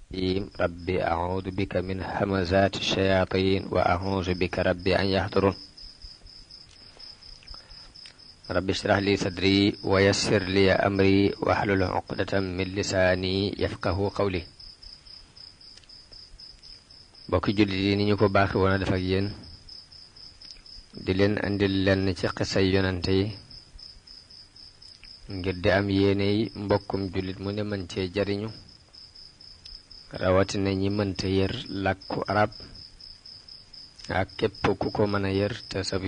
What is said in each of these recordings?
rabbi a'uudu bika min hamazaati shayaatiin wa a'uudu bika rabbi an yahduruun rabbi shrah li sadri wa yassir li amri wahlul uqdatan min lisaani yafqahu qawli. bokki jullit yi ni ñu ko baaxi woon a def ak yéen di leen andil lenn ci xisay yonante yi ngir di am yéene yi mbokkum jullit mu ne mën cee jariñu rawatina ñi mënta yër làkku arab ak képp ku ko mën a yër te sab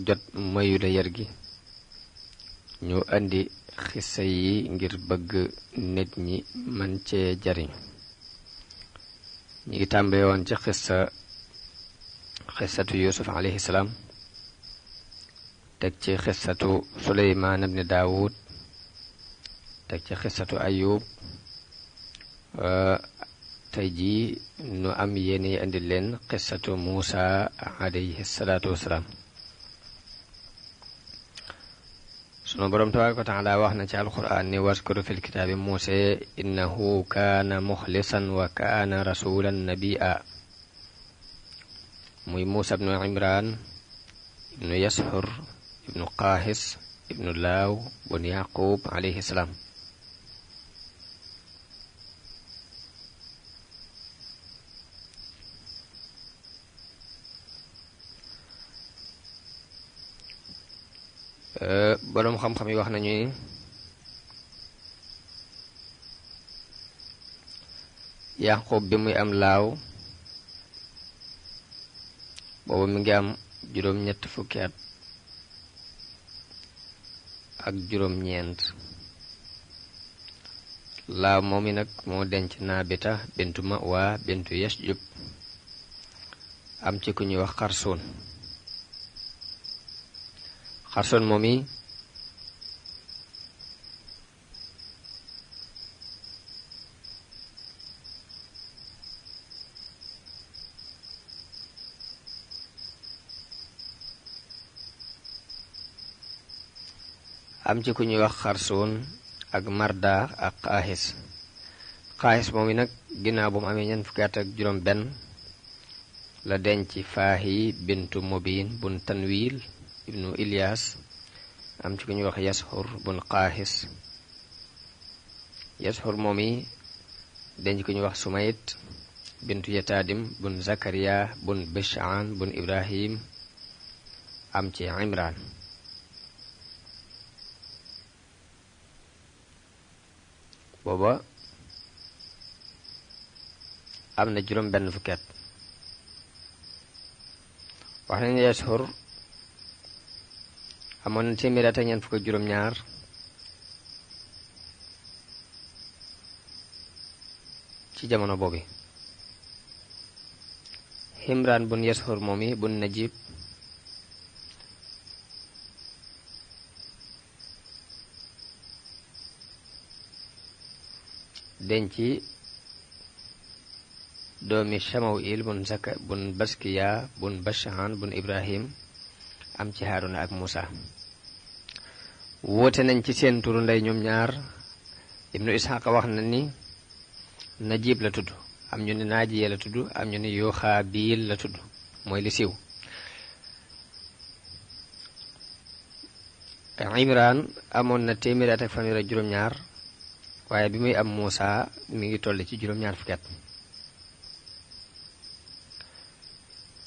jot mayu la yër gi ñu andi xisa yi ngir bëgg nit ñi mën cee jariñu. ñi ngi tàmbale woon ci xisatu yusuf alayhi salaam teg ci xisatu suleymaan ibni daawud teg ci xisatu ayub tey jii nu am yéene yi indi leen xisatu muusa alayhi salaatu wasalaam. sunu boroom tabaaraka wa taala wax na ci alquran ni waskuru fil kitaabi muusa innahu kaana muxlisan wa kaana rasulan nabiyya. muy muusa ibnu imran ibnu yashur ibnu qaahis ibnu laaw bun yaqub alayhi salaam. boroom xam-xam yi wax nañu ni yaqub bi muy am laaw boobu mi ngi am juróom-ñett fukki at ak juróom-ñeent. laaw moom i nag moo denc naabita bintu ma'wa bintu yasjub am ci ku ñuy wax xarsoon. xarsoon moom i am ci ku ñuy wax xarsoon ak marda ak xaaxis moom i nag ginnaaw bu mu amee ñeent fukki at ak juróom benn la denc faahi bintu mubin bun tanwil ibnu ilyas am ci ku ñuy wax yashur bun xaaxis. yashur moom i denc ku ñuy wax sumayt bintu yataadim bun zakariya bun bishaan bun ibrahim am ci imran. booba am na juróom benn fukki at. wax nañu yashur amoon na téeméer at ak ñeent fukk ak juróom-ñaar ci jamono boobu. Imran bun yashur moom i bun najib denc doomi Shamawil bun baskiya bun bashaan bun ibrahim am ci Haaruna ak Muusa. woote nañ ci seen turu ndey ñoom ñaar. ibnu Isxaaq wax na ni Najib la tudd, am ñu ne Naajiya la tudd, am ñu ne Yuxaabiil la tudd, mooy li siiw. Imraan amoon na téeméeri at ak fanweer ak juróom-ñaar waaye bi muy am Muusa mi ngi toll ci juróom-ñaar fukki at.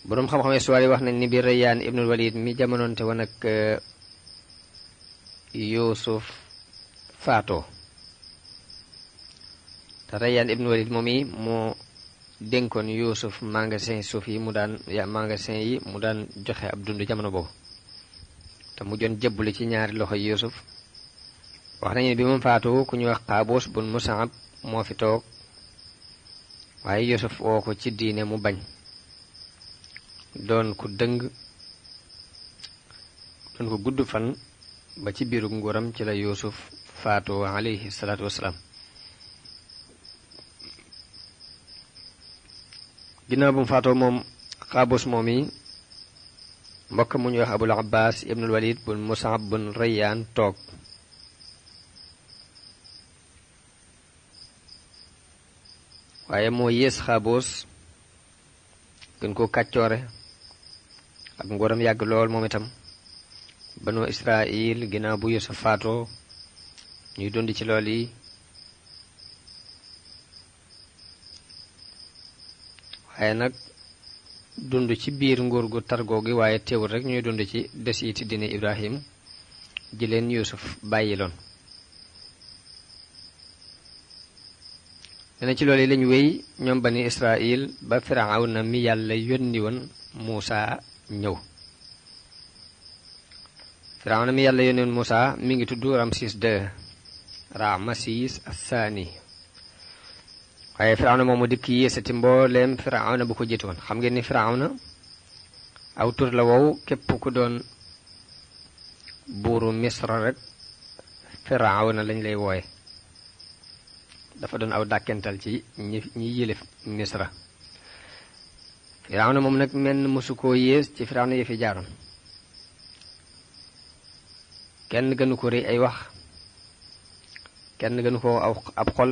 boroom xam-xam histoire yi wax nañ ni bi Rayyaan ibnul Walid mi jamonoonte woon ak Yuusuf faatoo te Rayyaan ibnul Walid moom yi moo dénkoon Yuusuf magasin yi mu daan joxe ab dund jamono boobu te mu joon jëbbuli ci ñaari loxo Yuusuf. wax nañu bi mu faatu ku ñuy wax Qaabuus bun Mus'ab moo fi toog waaye Yuusuf woo ko ci diine mu bañ, doon ku dëng, doon ko gudd fan ba ci biiru nguuram ci la Yuusuf faatu alayhi salaatu wassalaam. ginnaaw bu mu faatoo moom Qaabuus moom yi mbokk mu ñuy wax Abul Abbaas ibnul Walid bun Mus'ab bun Rayyaan toog. waaye moo yées xaaboos gën koo kàccoore ak nguuram yàgg lool moom itam banu Israil ginnaaw bu Yuusuf faatoo ñuy dund ci lool yi waaye nag dund ci biir nguur gu targoo gi waaye teewul rek ñuy dund ci desiti dine Ibrahim ji leen Yuusuf bàyyiloon dana ci loolu lañu wéy ñoom bani Israil ba Firawna mi yàlla yónni woon Muusa ñëw Firawna mi yàlla yónni woon Muusa mi ngi tudd Ramsis II Ramsis Assaani waaye Firawna moomu dikk yéesati mbooleem Firawna bu ko jiitu woon xam ngeen ni Firawna aw tur la wow képp ku doon buuru Misra rek Firawna lañ lay wooye dafa doon aw dàkkental ci ñi yilif Misra Firawna moom nag menn mësu koo yées ci Firawna yi fi jaaroon kenn gënu ko rëy ay wax kenn gënu ko ab xol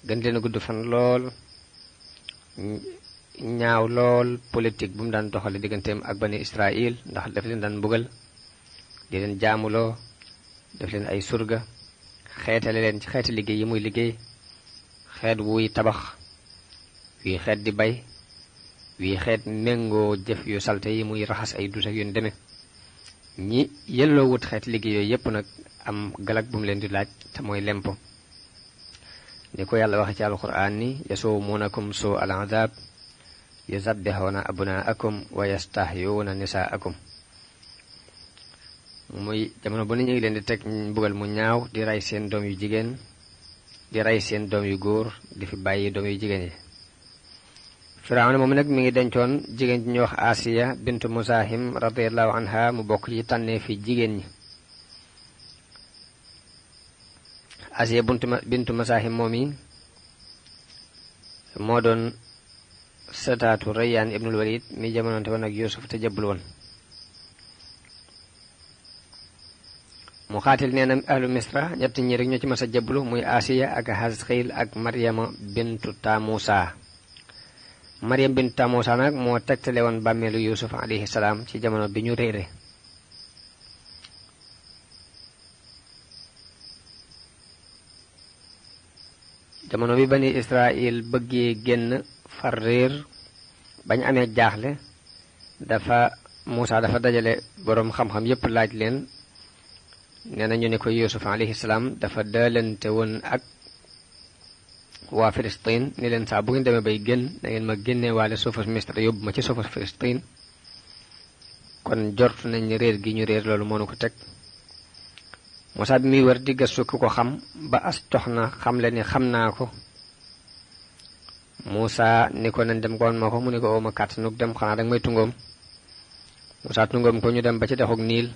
gën leen a gudd fan lool ñaaw lool politique bu mu daan doxale digganteem ak bani Israil ndax daf leen daan mbugal di leen jaamuloo def leen ay surga xeetale leen ci xeeti liggéey yi muy liggéey xeet wuy tabax wii xeet di bay wii xeet méngoo jëf yu salte yi muy raxas ay dus ak yu deme ñi yelloo wut xeeti liggéey yooyu yépp nag am galak bu mu leen di laaj te mooy lempo ni ko yàlla waxe ci alquran ni yasumuunakum suu al azab yuzabbihuna abnaakum wa yastahyuuna nisaakum muy jamono bu ne ñu ngi leen di teg mbugal mu ñaaw di rey seen doom yu jigéen di rey seen doom yu góor di fi bàyyi doom yu jigéen yi Firawna moom nag mi ngi dencoon jigéen ji ñuy wax Asiya bintu Musahim radiyallahu anha mu bokk ci tànnee fi jigéen ñi Asiya bintu Musahim moom yi moo doon sëtaatu Rayyaan ibnul Walid mi jamonoonte woon ak Yuusuf te jëbbul woon mu xaatil nee na ahlu Misra ñett ñi rek ñoo ci mas a jëbblu muy Asiya ak Hasxiil ak Maryama bintu Tamusa Maryam bintu Tamusa nag moo tegtale woon bàmmeelu Yuusuf alayhi salaam ci jamono bi ñu réere jamono bi bani Israil bëggee génn far réer bañ amee jaaxle Muusa dafa dajale boroom xam-xam yépp laaj leen nee na ñu ne ko Yuusuf alayhi salaam dafa daalante woon ak waa Filistin ni leen saa bu ngeen demee bay génn da ngeen ma génnee waale suufas Misra yóbbu ma ci suufas Filistin kon jort nañ ni réer gi ñu réer loolu moo nu ko teg Muusa bi muy wër di gëstu ku ko xam ba as jox na xam le ni xam naa ko Muusa ni ko nañ dem goon ma ko mu ni ko ooma kàttanug dem xanaa danga may tungoom Muusa tungoom ko ñu dem ba ci dexug Niil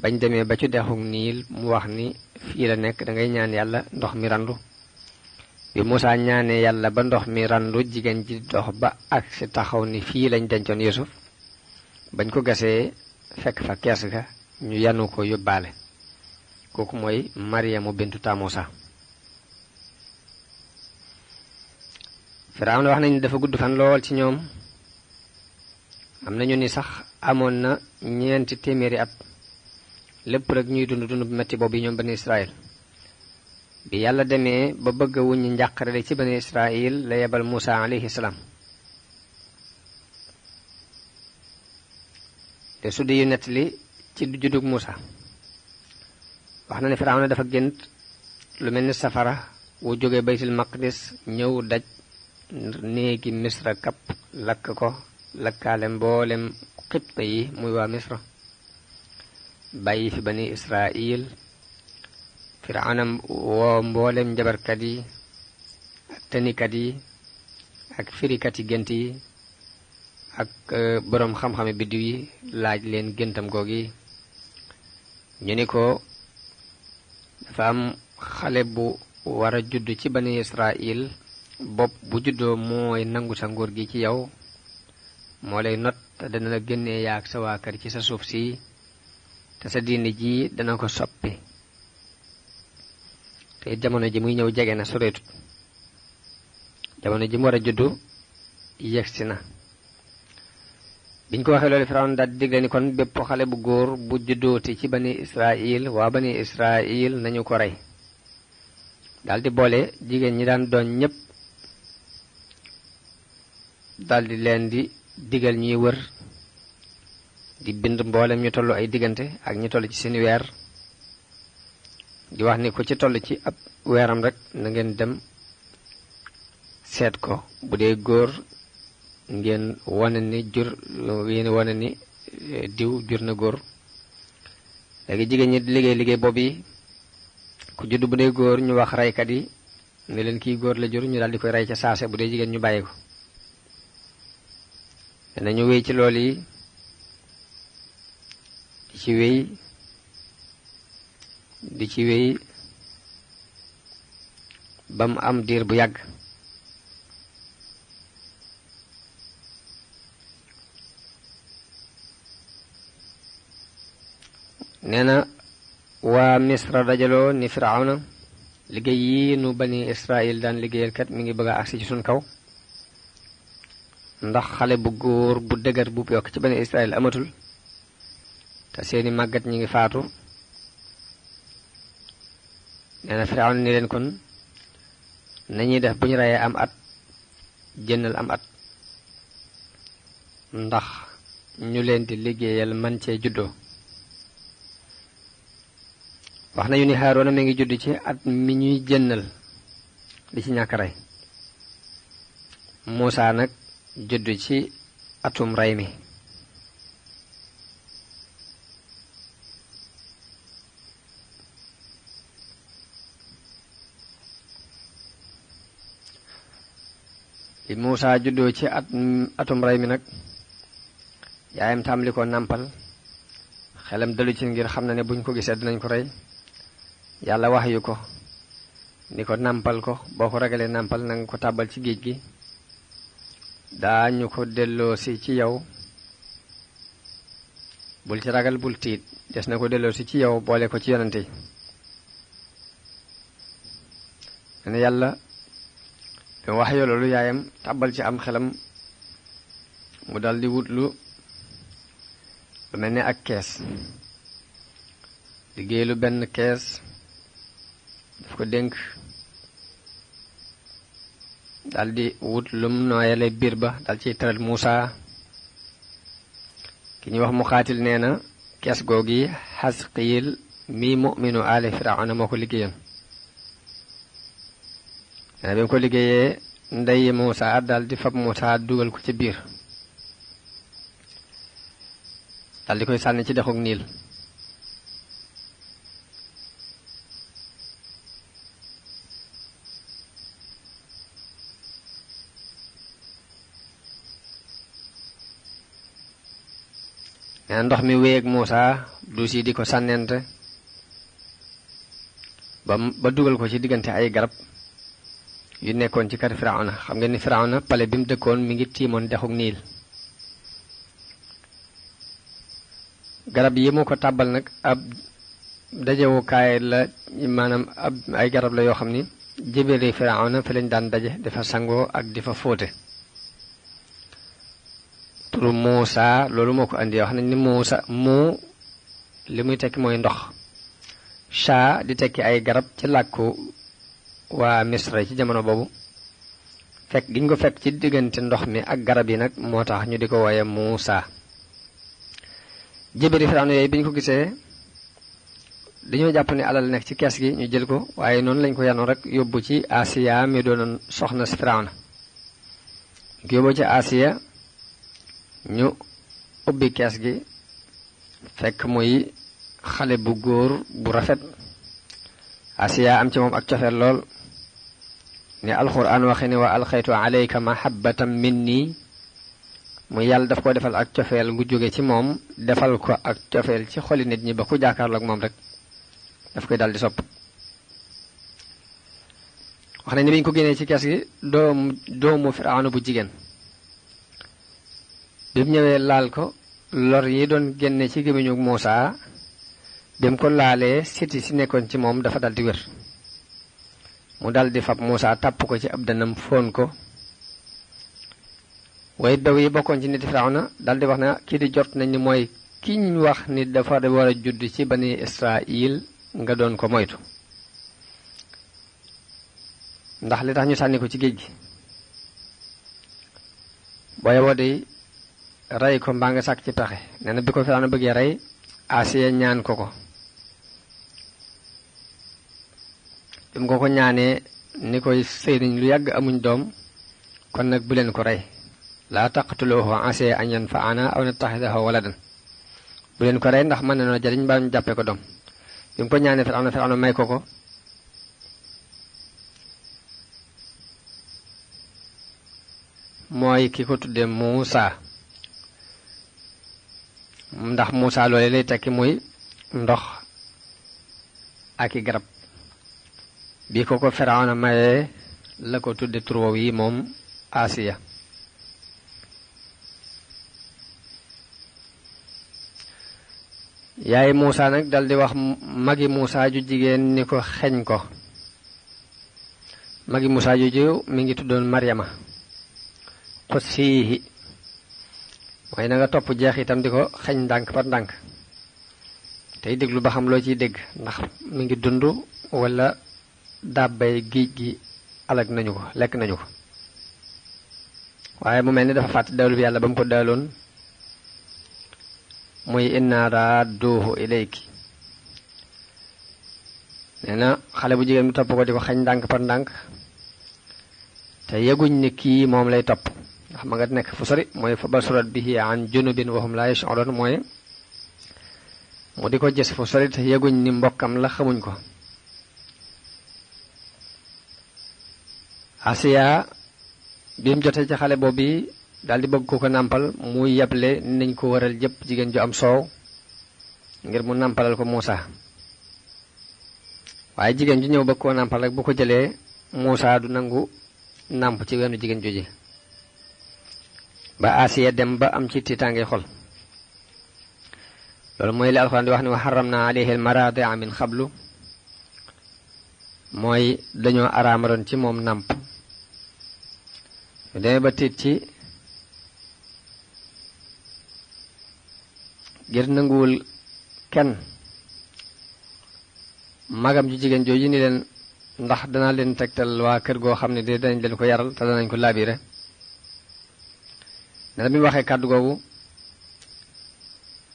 bañ demee ba ci dexug Niil mu wax ni fii la nekk dangay ñaan yàlla ndox mi randu bi Muusa ñaanee yàlla ba ndox mi randu jigéen ji dox ba ak si taxaw ni fii lañ dencoon Yuusuf bañ ko gasee fekk fa kees ga ñu yanu ko yóbbaale kooku mooy Maryamu bintu Tamusa Firawna wax nañu dafa gudd fan lool ci ñoom am nañu ni sax amoon na 4 téeméeri at lépp rek ñuy dund bu metti boobu yi ñoom bani Israil bi yàlla demee ba bëgg a wuññi njàqare ci bani Israil la yebal Muusa alayhi salaam te su di yu nettali ci juddug Muusa wax na ne Firawna dafa gént lu mel ni safara wu jóge baytul maqdis ñëw daj néegi Misra kapp lakk ko lakkaale mboolem xibta yi muy waa Misra bàyyi fi bani Israil Firawna woo mboolem njabarkat yi ak tënikat yi ak firikat yi gént yi ak boroom xam-xame biddiw yi laaj leen géntam googi ñu ni ko dafa am xale bu war a judd ci bani Israil bopp bu juddoo mooy nangu sa nguur gi ci yow moo lay not te dana la génnee yaak sa waa kër ci sa suuf si te sa diini ji dana ko soppi te jamono ji muy ñëw jege na soreetut jamono ji mu war a juddu yegsi na. biñ ko waxee loolu Firawna daal di digle ni kon bépp xale bu góor bu juddooti ci bani Israil waa bani Israil nañu ko rey. daal di boole jigéen ñi daan doon ñépp daal di leen di digal ñuy wër di bind mboolem ñu tollu ay diggante ak ñu toll ci seeni weer di wax ni ku ci toll ci ab weeram rek na ngeen dem seet ko bu dee góor ngeen wane ni diw jur na góor. léegi jigéen ñi di liggéey boobu yi ku judd bu dee góor ñu wax reykat yi ne leen kii góor la jur ñu daal di koy rey ca saase, bu dee jigéen ñu bàyyi ko. danañu wéy ci loolu yi di ci wéy ba mu am diir bu yàgg. nee na waa Misra dajaloo ni Firawna liggéey yi nu bani Israil daan liggéeyal kat mi ngi bëgg a agsi ci suñ kaw, ndax xale bu góor bu dëgër bu yokk ci bani Israil amatul te seeni màggat ñi ngi faatu. nee na Firawna ni leen kon nañuy def bu ñu reyee am at jënnal am at ndax ñu leen di liggéeyal man cee juddoo. wax nañu ni Haaruna mi ngi judd ci at mi ñuy jënnal di ci ñàkk rey. Muusaa nag judd ci atum rey mi. li Muusaa juddoo ci atum rey mi nag yaayam tàmbali ko nàmpal, xelam dalu ci ngir xam na ne buñ ko gisee dinañ ko rey. yàlla wax yu ko ni ko nàmpal ko, boo ko ragalee nàmpal nanga ko tàbbal ci géej gi, daañu ko delloosi ci yow, bul ci ragal bul tiit, des na ko delloosi ci yow boole ko ci yonante yi. ne yàlla bi wax yoo loolu yaayam tàbbal ci am xelam mu dal di wut lu mel ne ak kees, liggéey lu benn kees daf ko dénk, dal di wut lum nooyale biir ba dal ciy tëral Muusaa. ki ñuy wax Muqaatil nee na kees googi Xasqiil mi mu'minu aali Firawna moo ko liggéeyoon. nee na bi mu ko liggéeyee ndey Muusaa dal di fab Muusaa dugal ko ci biir, dal di koy sànni ci dexug Niil. nee na ndox mi wéy ak Muusaa duus yi di ko sànnente ba dugal ko ci diggante ay garab yu nekkoon ci kër Firawna. xam ngeen ni Firawna pale bi mu dëkkoon mi ngi tiimoon dexug Niil. garab yi mu ko tàbbal nag ab dajewukaay la, maanaam ay garab la yoo xam ni jébéeri Firawna fi lañ daan daje dafa sangoo ak di fa fóote. turu Muusaa loolu moo ko andi. wax nañ ni Muusaa mu li muy tekki mooy ndox, shaa di tekki ay garab ci làkku waa Misra ci jamono boobu. fekk giñ ko fekk ci diggante ndox mi ak garab yi nag moo tax ñu di ko wooye Muusaa. jébéeri Firawna yooyu bi ñu ko gisee dañoo jàpp ne alal nekk ci kees gi ñu jël ko, waaye noonu lañ ko yanoon rek yóbbu ci Asiya mi doonoon soxna si Firawna. ñu ko yóbbu ci Asiya ñu ubbi kees gi fekk muy xale bu góor bu rafet. Asiya am ci moom ak cofeel lool, ne alxuraan waxe ne wa alxaytu alayka mahabbatan minni, mu yàlla daf ko defal ak cofeel gu jóge ci moom, defal ko ak cofeel ci xoli nit ñi ba ku jàkkaarloog moom rek daf koy dal di sopp. wax nañ ne bi ñu ko génnee ci kees gi doomu Firawna bu jigéen bi mu ñëwee laal ko, lor yi doon génne ci gémmiñu Muusaa bi mu ko laalee siti si nekkoon ci moom dafa dal di wér. mu dal di fab Muusaa tàpp ko ci ab dënnam foon ko way bew yi bokkoon ci nit Firawna daldi wax ne kii di jot nañ ni mooy kiñ wax ni dafa war a judd ci bani Israil nga doon ko moytu ndax li tax ñu sànni ko ci géej gi booye woo de rey ko mbaa nga sàkk ci pexe nee na bi ko Firawna bëggee rey Asiya ñaan ko ko bi mu ko ñaanee ni koy sëy nañ lu yàgg amuñ doom kon nag bu leen ko rey laa taqtuluhu asaa an yanfa'ana aw nattaxidahu waladan bu leen ko rey ndax mën nañoo jariñ mbaa ñu jàppee ko doom bi mu ko ñaanee Firawna may ko ko mooy ki ko tuddee Muusa ndax Muusa loole lay tekki muy ndox ak i garab bi ko Firawna mayee la ko tudde tur woowu yi moom Asiya yaay Muusa nag daldi wax magi Muusa ju jigéen ni ko xeñ ko magi Muusa ju jiw mi ngi tuddoon Maryama xussiihi mooy na nga topp jeex itam di ko xeñ ndànk par ndànk tey déglu ba xam loo ciy dégg ndax mi ngi dund wala dàbbay géej gi alag nañu ko lekk nañu ko waaye mu mel ni dafa fàtte dawlu bi yàlla ba mu ko daaloon muy inna raadduuhu ilayki nee na xale bu jigéen bi topp ko di ko xañ ndànk par ndànk te yeguñ ni kii moom lay topp ndax ma nga nekk fu sori mooy fa basurat bihi an junubin wa hum la yash'urun mooy mu di ko gis fu sori te yeguñ ni mbokkam la xamuñ ko Asiya bi mu jotee ci xale boobu daldi bëgg ko nàmpal muy yeble nañ ko waral jëpp jigéen ju am soow ngir mu nàmpalal ko Muusa waaye jigéen ju ñëw bëgg koo nàmpal rek bu ko jëlee Muusa du nangu nàmp ci weenu jigéen jooji ba Asiya dem ba am ci tiitaange xol loolu mooy li alxuraan di wax ne wa harramna alayhi al-maraadi'a min qablu mooy dañoo araamaroon ci moom nàmp ñu demee ba tiit ci ngir nanguwul kenn magam ju jigéen jooju ni leen ndax dana leen tegtal waa kër goo xam ne de danañ leen ko yaral te danañ ko laabire ne la bi mu waxee kàddu googu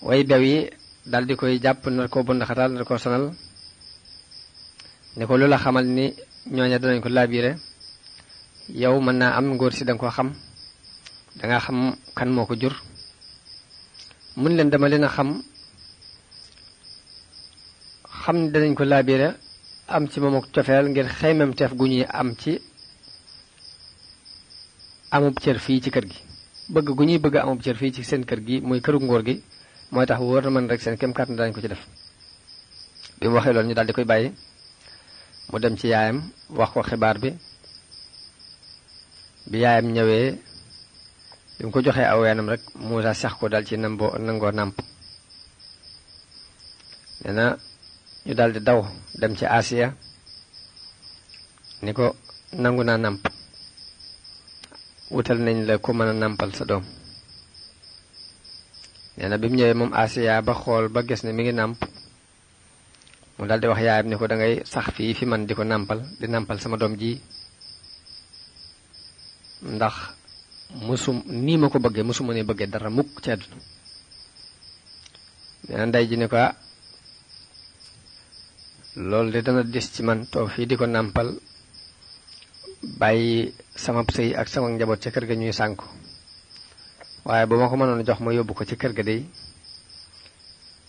way bew yi daldi koy jàpp nar ko bund xataal nar ko sonal ne ko lu la xamal ni ñooña danañ ko laabire yow mën naa am ngóor si danga ko xam danga xam kan moo ko jur mun leen dama leen a xam ni danañ ko laabire am ci moom ak cofeel ngir xeymam teef gu ñuy am ci amub cër fii ci kër gi bëgg gu ñuy bëgg amub cër fii ci seen kër gi muy këru ngóor gi mooy tax wóor na mën rek seen kem kàttan dañ ko ci def bi mu waxee loolu ñu daldi koy bàyyi mu dem ci yaayam wax ko xibaar bi yaayam ñëwee bi mu ko joxee aw weenam rek Muusa sax ko dal ci nangoo nàmp nee na ñu daldi daw dem ci Asiya ni ko nangu naa nàmp wutal nañ la ku mën a nàmpal sa doom nee na bi mu ñëwee moom Asiya ba xool ba gis ne mi ngi nàmp mu daldi wax yaayam ni ko dangay sax fii fi man di ko nàmpal di nàmpal sama doom ji ndax nii ma ko bëggee musuma ne bëggee dara mukk ci àdduna nee na ndey ji ni ko loolu de dana dis ci man toog fii di ko nàmpal bàyyi sama sëy ak sama njaboot ca kër ga ñuy sànku waaye bu ma ko mënoon jox ma yóbbu ko ci kër ga de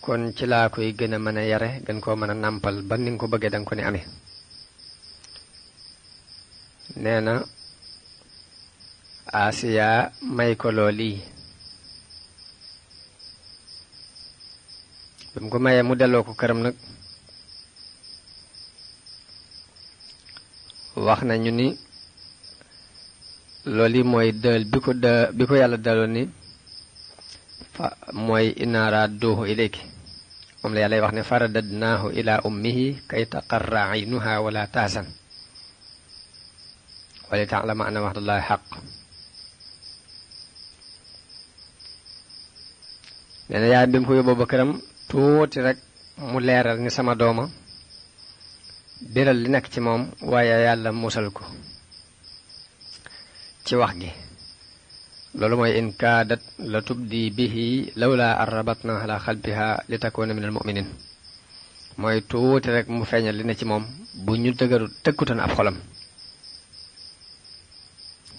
kon ci laa koy gën a mën a yare gën koo mën a nàmpal ba ni nga ko bëggee danga ko ne amee nee na Asiya may ko loolii bi mu ko mayee mu delloo ko këram nag wax nañu ni loolu mooy dël bi ko yàlla daloon ni fa mooy inna raadduuhu ilayki moom la yàlla wax ne faradadnaahu ila ummihi kay taqarra aynuha wala tahzan wa li ta'lama anna wa'dallahi haqq nee na yaay bi mu ko yóbboo ba këram tuuti rek mu leeral ni sama dooma biral li nekk ci moom waaye yàlla musal ko ci wax gi loolu mooy in kaadat la tubdi bihi lawla arrabatna ala xalbiha li takuna min al muminin mooy tuuti rek mu feeñal li ne ci moom bu ñu dëgëru tëkkutoon ab xolam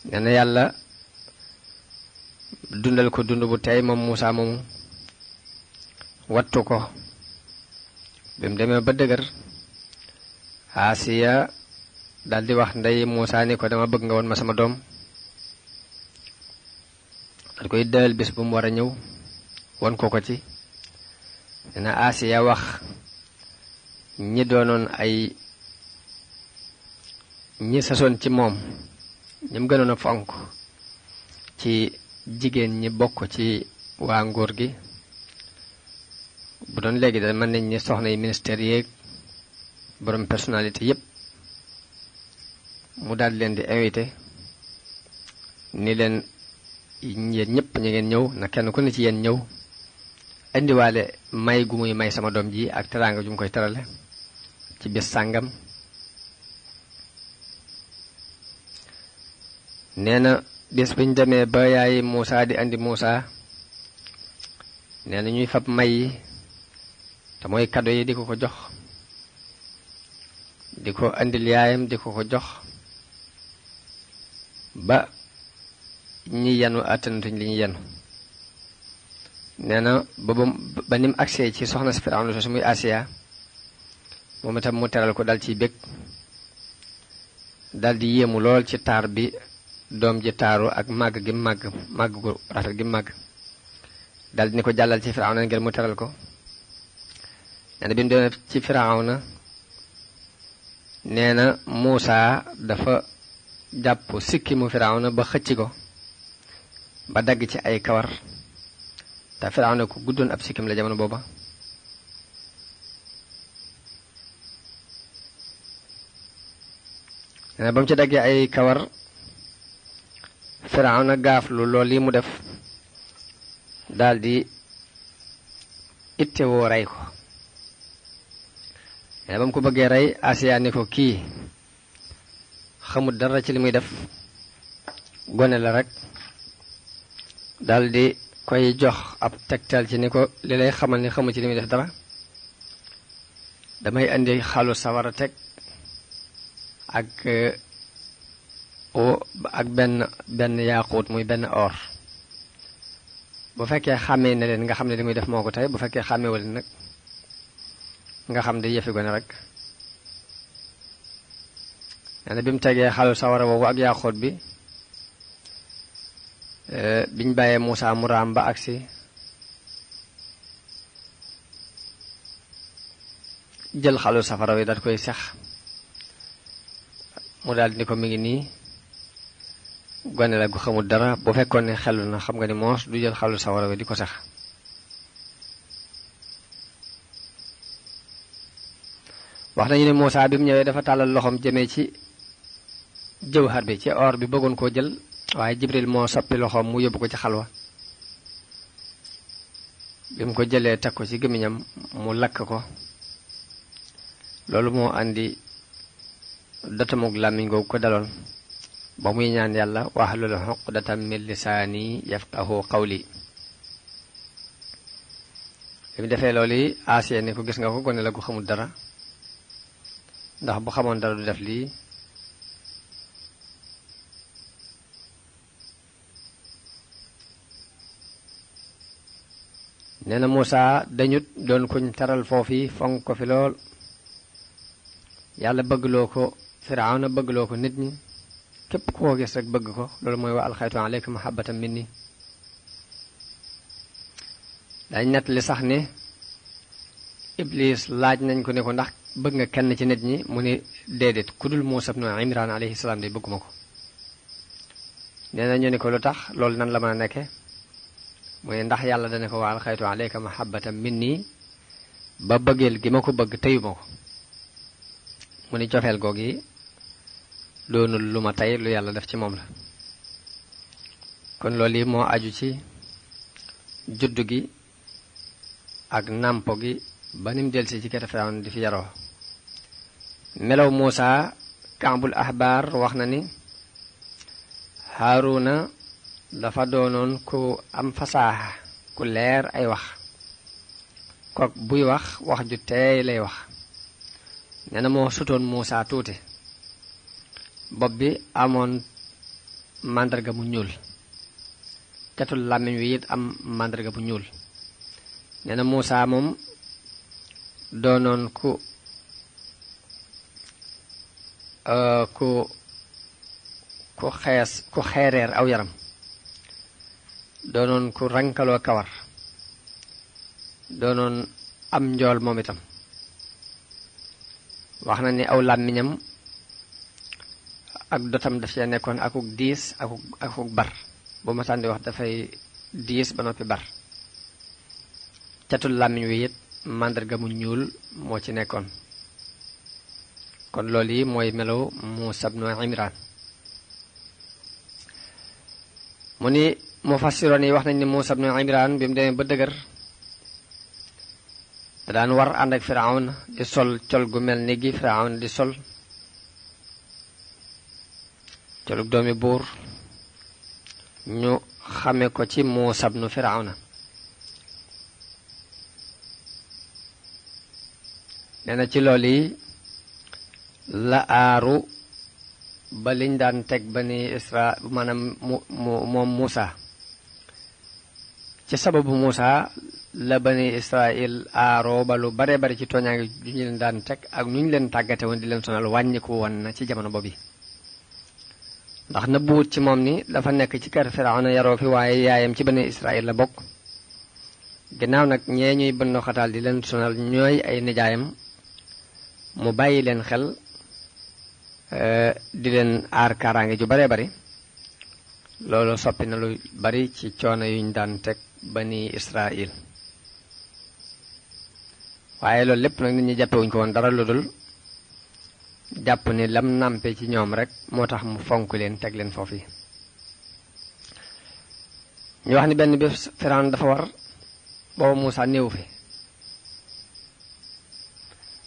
nee na yàlla dundal ko dund bu tey moom Muusaa moomu wattu ko bi mu demee ba dëgër Asiya daldi wax ndey Muusaa ni ko dama bëgg nga woon ma sama doom dal koy dël bis bu mu war a ñëw won ko ci nee na Asiya wax ñi doonoon ay ñi sasoon ci moom ñim gënoon a fonk ci jigéen ñi bokk ci waa nguur gi bu doon léegi da mën nañ ni soxna yi ministère yeeg borom personnalité yépp mu daal leen di invité ni leen yéen ñëpp ñu ngeen ñëw na kenn ku ne ci yéen ñëw indiwaale may gu muy may sama doom ji ak teraanga ju mu koy terale ci bis sàngam nee na bis biñ demee ba yaay Muusaa di andi Muusaa nee na ñuy fab may yi te mooy kado yi di ko ko jox di ko andil yaayam di ko ko jox ba ñi yenu attanatuñ li ñu yenu nee na ba nim agsee ci soxna si Firawna su muy Asiya moom itam mu teral ko dal ciy bég dal di yéemu lool ci taar bi doom ji taaru ak màgg gi màgg gu rafet gi màgg dal di ni ko jàllal ci Firawna ngir mu teral ko nee na bi mu demee ci Firawna nee na Muusaa dafa jàpp sikki mu Firawna ba xëcc ko ba dagg ci ay kawar te Firawna ku guddoon ab sikkim la jamono booba nee na ba mu ci daggee ay kawar Firawna gaaflu lool yi mu def daldi ittewoo rey ko nee na ba mu ko bëggee rey Asiya ni ko kii xamul dara ci li muy def gone la rek daldi koy jox ab tegtal ci ni ko li lay xamal ni xamul ci li muy def dara damay indi xalu sawara teg ak benn yaaquut muy benn or bu fekkee xàmmee ne leen nga xam ne li muy def moo ko tey bu fekkee xàmmeewu leen nag nga xam ne yëfi gone rek nee na bi mu tegee xalu sawara boobu ak yaaquut bi biñ bàyyee Muusaa mu raam ba agsi jël xalu safara wi daal koy sex mu daal ni ko mi ngi nii gone la gu xamul dara bu fekkoon ne xelu na xam nga ni moos du jël xalu sawara wi di ko sex wax nañu ne Muusaa bi mu ñëwee dafa tàllal loxoom jëmee ci jawhar bi ci or bi bëggoon koo jël waaye Jibril moo soppi loxoom mu yóbbu ko ci xalwa bi mu ko jëlee teg ko ci gémmiñam mu lakk ko loolu moo andi datamug làmmiñ googu ko daloon ba muy ñaan yàlla wahlul uqdatam min lisaani yafqahu qawli bi mu defee loolu yi Asiya ni ko gis nga ko gone la gu xamul dara ndax bu xamoon dara du def lii nee na Muusaa dañut doon kuñ taral foofi fonk ko fi lool yàlla bëggloo ko Firawna bëggloo ko nit ñi képp koo gis rek bëgg ko loolu mooy wa alxaytu alayka mahabbatan minni dañ nettali sax ne Iblis laaj nañ ko ne ko ndax bëgg nga kenn ci nit ñi mu ne déedéet ku dul Muusaa ibnu Imraan alayhi salaam de bëgguma ko nee na ñu ne ko lu tax loolu nan la mën a nekke mooy ndax yàlla dana ko wa alxaytu alayka mahabbatan minni ba bëggeel gi ma ko bëgg teyuma ko mu ni cofeel goog yi doonul lu ma tey lu yàlla def ci moom la kon loolu yi moo aju ci juddu gi ak nàmpo gi ba nim delsi ci kër Firawna di fi yaroo. melaw Muusa Kaabul Ahbar wax na ni Haaruna dafa doonoon ku am fasaaxa ku leer ay wax kook buy wax ju teey lay wax. nee na moo sutoon Muusa tuuti bopp bi amoon màndarga mu ñuul catul làmmiñ wi it am màndarga bu ñuul. nee na Muusa moom doonoon ku xeereer aw yaram doonoon ku rankaloo kawar doonoon am njool moom itam. wax na ni aw làmmiñam ak dotam daf cee nekkoon akuk diis akuk bar bu ma tàndi wax dafay diis ba noppi bar. catul làmmiñ wi it màndarga mu ñuul moo ci nekkoon. kon loolu yi mooy melow Muusa ibnu Imraan. mu ni mufassiroon yi wax nañ ni Muusa ibnu Imraan bi mu demee ba dëgër da daan war ànd ak Firawna di sol col gu mel ni gi Firawna di sol colug doomi buur ñu xame ko ci Muusa ibnu Firawna. nee na ci loolu yi la aaru ba liñ daan teg bani Isra maanaam moom Muusa ci sababu Muusa la bani Israil aaroo ba lu bare bari ci tooñaange ju ñu leen daan teg ak nu ñu leen tàggate woon di leen sonal wàññiku woon na ci jamono boobu. ndax na buut ci moom ni dafa nekk ci kër Firawna yaroo fi waaye yaayam ci bani Israil la bokk. ginnaaw nag ñee ñuy bënn xataal di leen sonal ñooy ay nijaayam mu bàyyi leen xel di leen aar kaaraange ju bare bari. loolu soppi na lu bari ci coono yuñ daan teg bani Israil. waaye loolu lépp nag nit ñi jàppewuñ ko woon dara lu dul jàpp ni lam nàmpe ci ñoom rek moo tax mu fonk leen teg leen foofu yi. ñu wax ni benn bés Firawna dafa war booba Muusa néew fi.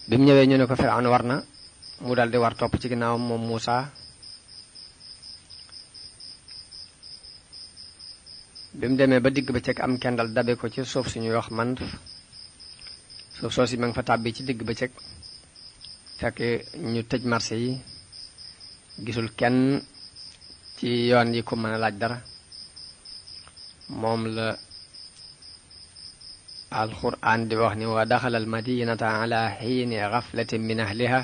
bi mu ñëwee ñu ne ko Firawna war na mu daldi war topp ci ginnaawam moom Muusa. bi mu demee ba digg ba cëkk am kendal dabe ko ci suuf suñuy wax Mandf. suuf soo si ma nga fa tàbbi ci digg ba cëkk fekk ñu tëj marché yi gisul kenn ci yoon yi ku mën a laaj dara. moom la alquran di wax ni wa daxala al madinata ala xiini gaflatin min ahliha.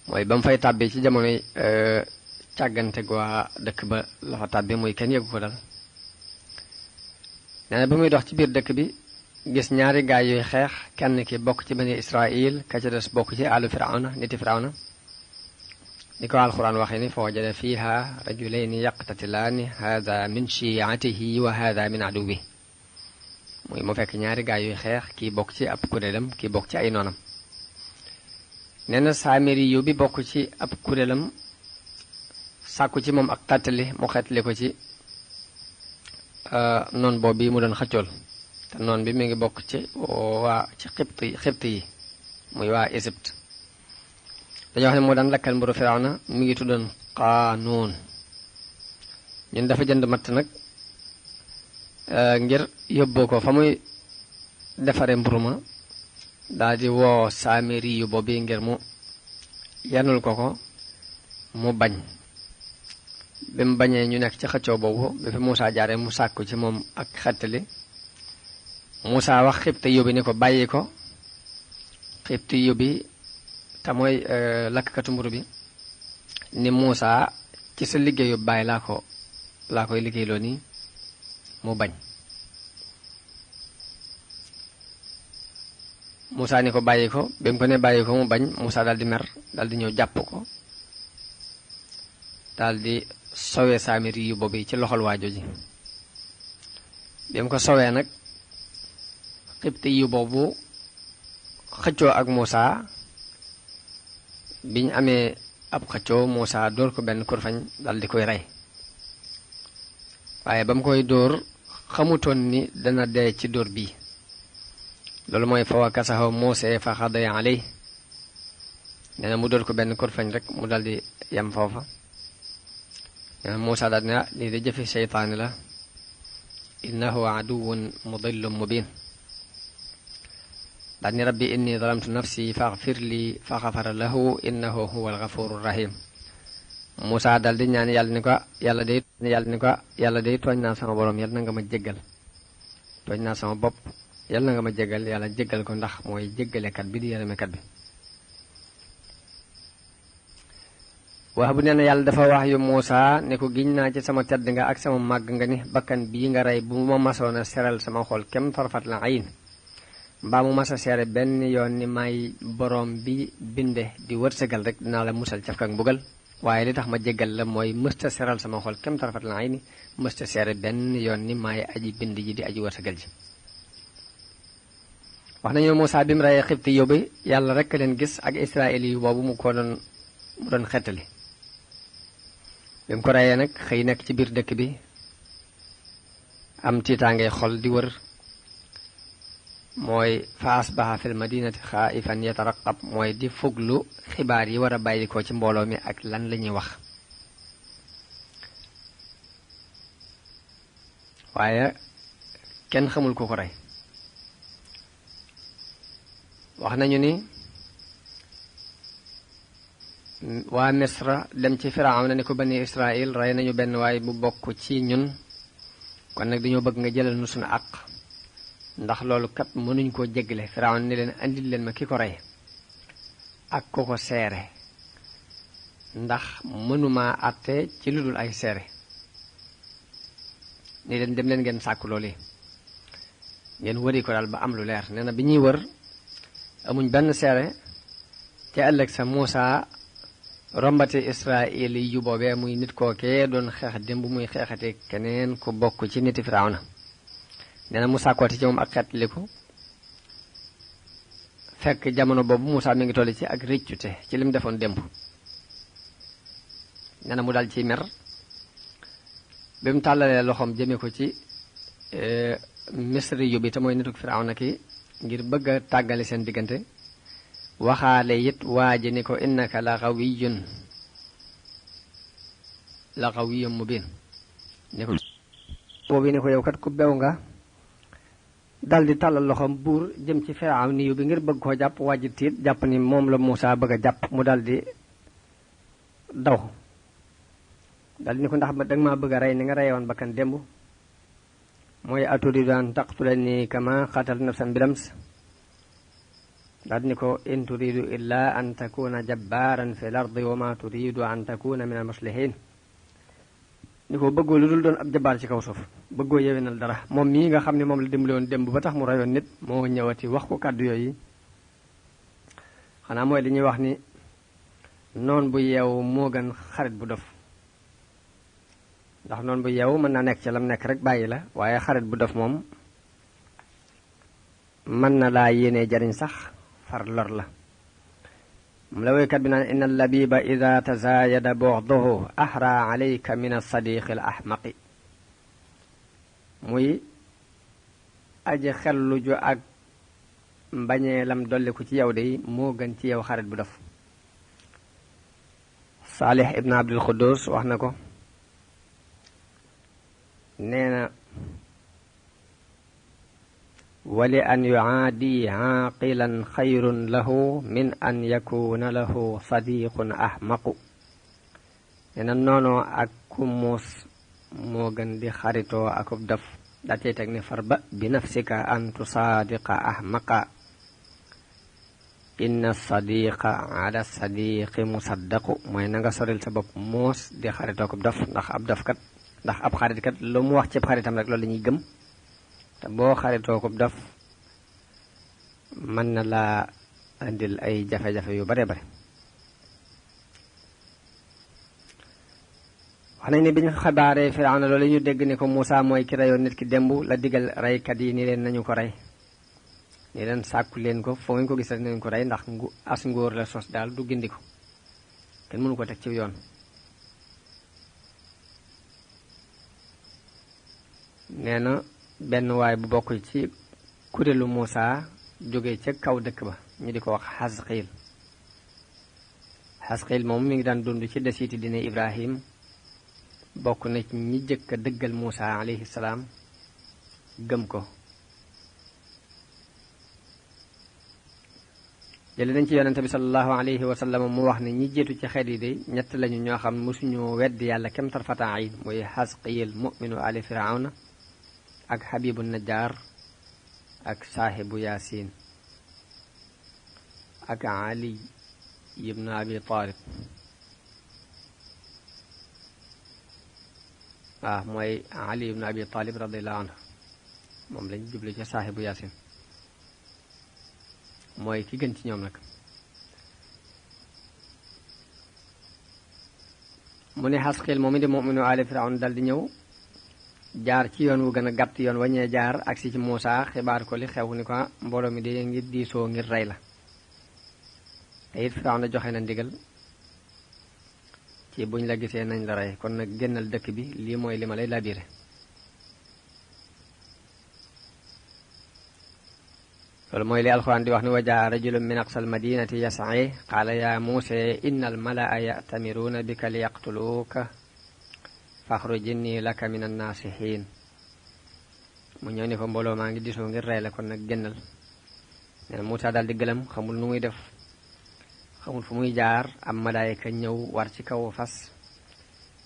mooy ba mu fay tàbbi ci jamonoy càggante gu waa dëkk ba la fa tàbbi muy kenn yëgu ko dal. nee na ba muy dox ci biir dëkk bi gis ñaari gaay yuy xeex kenn ki bokk ci bani Israil ka ca des bokk ci àllu Firawna niti Firawna. ni ko alquran waxee ni fa wajada fiha rajulayni yaqtatilaani hada min shi'atihi wa hada min aduwi. muy mu fekk ñaari gaay yuy xeex kii bokk ci ab kuréelam kii bokk ci ay noonam. nee na Saamiri yu bi bokk ci ab kuréelam sàkku ci moom ak tàttali mu xeetli ko ci noon boobu bi mu doon xëccool. te noon bi mi ngi bokk ci waa ci xibt yi muy waa Égypte. dañoo wax ne moo daan lakkal mburu Firawna mi ngi tuddoon Qaanuun. ñun dafa jënd matt nag ngir yóbboo ko fa muy defare mburu ma daal di woo Saamiri yu boobu ngir mu yanul ko mu bañ. bi mu bañee ñu nekk ci xëccoo boobu bi fi Muusa jaare mu sàkku ci moom ak xettali. Muusa wax xibti yóbbi ni ko bàyyi ko. xibti yóbbi te mooy lakkatu mburu bi ni Muusa ci sa liggéeyu bàyyi laa koy liggéeyloo nii mu bañ. Muusa ni ko bàyyi ko bi mu ko ne bàyyi ko mu bañ Muusa daal di mer daal di ñëw jàpp ko daal di sowee Saamiri yu boobu ci loxol waajo ji. bi mu ko sowee nag xibti yu boobu xëccoo ak Muusa biñ amee ab xëccoo Muusa dóor ko benn kurfañ dal di koy rey. waaye ba mu koy dóor xamutoon ni dana dee ci dóor bii loolu mooy fa wakasahu Muusaa fa xadaya aley nee na mu dóor ko benn kurfañ rek mu daldi yem foofa nee na Muusaa daal ne lii de jëfi seytaane la innahu aduwwun mudillun mubin daal ni rabbi inni zalamtu nafsi faghfir li fa ghafara lahu innahu huwal ghafurur rahim Muusaa daal di ñaan yàlla day tooñ naa sama borom yàlla na nga ma jéggal tooñ naa sama bopp yàlla na nga ma jéggal yàlla jéggal ko ndax mooy jéggalekat bi di yërëmekat bi wax bu nee na yàlla dafa wax yu Muusaa ne ko giñ naa ci sama tedd nga ak sama màgg nga ni bakkan bii nga rey bu ma masoon a seral sama xol kem tarfat la ayin mbaa mu mas a seere benn yoon ni may borom bi binde di wërsëgal rek dinaa la musal caf kak mbugal waaye li tax ma jéggal la mooy mësta seral sama xol kem tarfat la ayni mësta seere benn yoon ni may aji bind ji di aji wërsëgal ji wax nañu Muusaa bi mu reyee xibti yóbbu yàlla rek leen gis ak israeli yu boobu mu doon xettali bi mu ko reyee nag xëy nekk ci biir dëkk bi am tiitaangee xol di wër mooy fa asbaha fil madinati xaa'ifan yataraqab mooy di fuglu xibaar yi war a bàyyi ko ci mbooloo mi ak lan la ñuy wax waaye kenn xamul ku ko rey wax nañu ni waa Misra dem ci Firawna ni ko bani Israil rey nañu benn waay bu bokk ci ñun kon nag dañoo bëgg nga jëlal nu suñu àq ndax loolu kat mënuñ koo jéggale Firawna ni leen andil leen ma ki ko rey ak ku ko seere ndax mënuma àtte ci lu dul ay seere ni leen dem leen ngeen sàkku loolu yi ngeen wëri ko daal ba am lu leer nee na bi ñuy wër amuñ benn seere ca ëllëg sa Muusaa rombati Israel yu boobee muy nit kookee doon xeex démb muy xeexate keneen ku bokk ci niti Firawna nee na mu sàkkooti ci moom ak xeetliku fekk jamono boobu Muusaa mi ngi tolli ci ak rëccute ci lim defoon démb nee na mu dal ci mer bi mu tàllalee loxoom jëme ko ci Misri yu bi te mooy nituk Firawna ki ngir bëgg a tàggale seen diggante waxaale it waa ji ni ko innaka la qawiyyun mubin ni ko boobu ni ko yow kat ku bew nga dal di tàllal loxoom buur jëm ci Firawna yu bi ngir bëgg koo jàpp waa ji tiit jàpp ni moom la Muusaa bëgg a jàpp mu dal di daw dal di ni ko ndax danga maa bëgg a rey ni nga reyewoon bakkan démb mooy aturidu an taqtulani kama qatalta nafsan bilams daal ni ko in turidu illa an takuna jabbaran fi l ardi wa ma turidu an takuna min al muslihin ni ko bëggoo lu dul doon ab jabbaar ci kaw suuf bëggoo yewenal dara moom mii nga xam ne moom la dimbali woon démb ba tax mu rayoon nit moo ñëwati wax ko kàddu yooyu xanaa mooy li ñuy wax ni noon bu yeewu moo gën xarit bu dof ndax noonu bu yeewu mën naa nekk ci lam nekk rek bàyyi la waaye xarit bu dof moom mën na laa yéenee jariñ sax far lor la moom la woykat bi naan inna labiba ida tazaayada bughduhu ahra alayka min as-sadiqi al ahmaqi muy aji xellu ju ak mbañeelam dolliku ci yow de moo gën ci yow xarit bu dof Saalih ibn Abdul Quddus wax na ko nee na wali an yuaadi aaqilan xayrun lahu min an yakuna lahu sadiqun ahmaqu nee na noonoo ak ku muus moo gën di xaritoo akub daf daa cey teg ni farba bi nafsika an tusaadiqa ahmaqa inna sadiqa ala sadiqi musaddaqu mooy na nga soril sa bopp muus di xaritoo akub daf ndax ab xaritkat lu mu wax ci xaritam rek loolu la ñuy gëm te boo xaritoo ko daf mën na laa indil ay jafe-jafe yu bare bare wax nañ ne bi ñu xabaaree Firawna loolu ñu dégg ni ko Muusaa mooy ki reyoon nit ki démb la digal reykat yi ni leen nañu ko rey ni leen sàkku leen ko foo ngeen ko gis rek nañu ko rey ndax as ngóor la sos daal du gindi ko kenn mënu ko teg ci yoon nee na benn waay bu bokkul ci kuréelu Muusa jóge ca kaw dëkk ba ñu di ko wax Xasqiil moom mi ngi daan dund ci desiiti dina Ibrahim bokk na ci ñi jëkk a dëggal Muusa alayhi salaam gëm ko. jële nañ ci yonente bi sallallahu alayhi wa sallam mu wax ne ñi jiitu ci xeet yi de ñett lañu ñoo xam mosuñu weddi yàlla kem tarfata ayn muy Xasqiil mu'minu ali firawna ak Habibu Najjar ak saahibu Yaasin ak Ali ibn Abi Talib mooy Ali ibn Abi Talib radiyallahu anhu moom lañ jublu ci saahibu Yaasin mooy ki gën ci ñoom nag. mu ne Xasqiil moom di mu'minu ali firawna dal di ñëw jaar ci yoon wu gën a gàtt yoon waññee jaar agsi ci Muusa xibaar ko li xew ni ko mbooloo mi de ngir diisoo ngir rey la te it firawna joxe na ndigal ci buñ la gisee nañ la rey kon nag génnal dëkk bi lii mooy li ma lay labiré. loolu mooy li alxuraan di wax ni wa jaa rajulun min aqsal madinati yas'i qaala yaa Muusa inna al malaa ya'tamiruuna bika li yaqtuluuka faxruj inni laka min annaasihiin mu ñëw ni ko mbooloo maa ngi disoo ngir rey la kon nag génnal. nee na Muusa daal di gëlëm xamul nu muy def xamul fu muy jaar am malaayika ñëw war ci kaw fas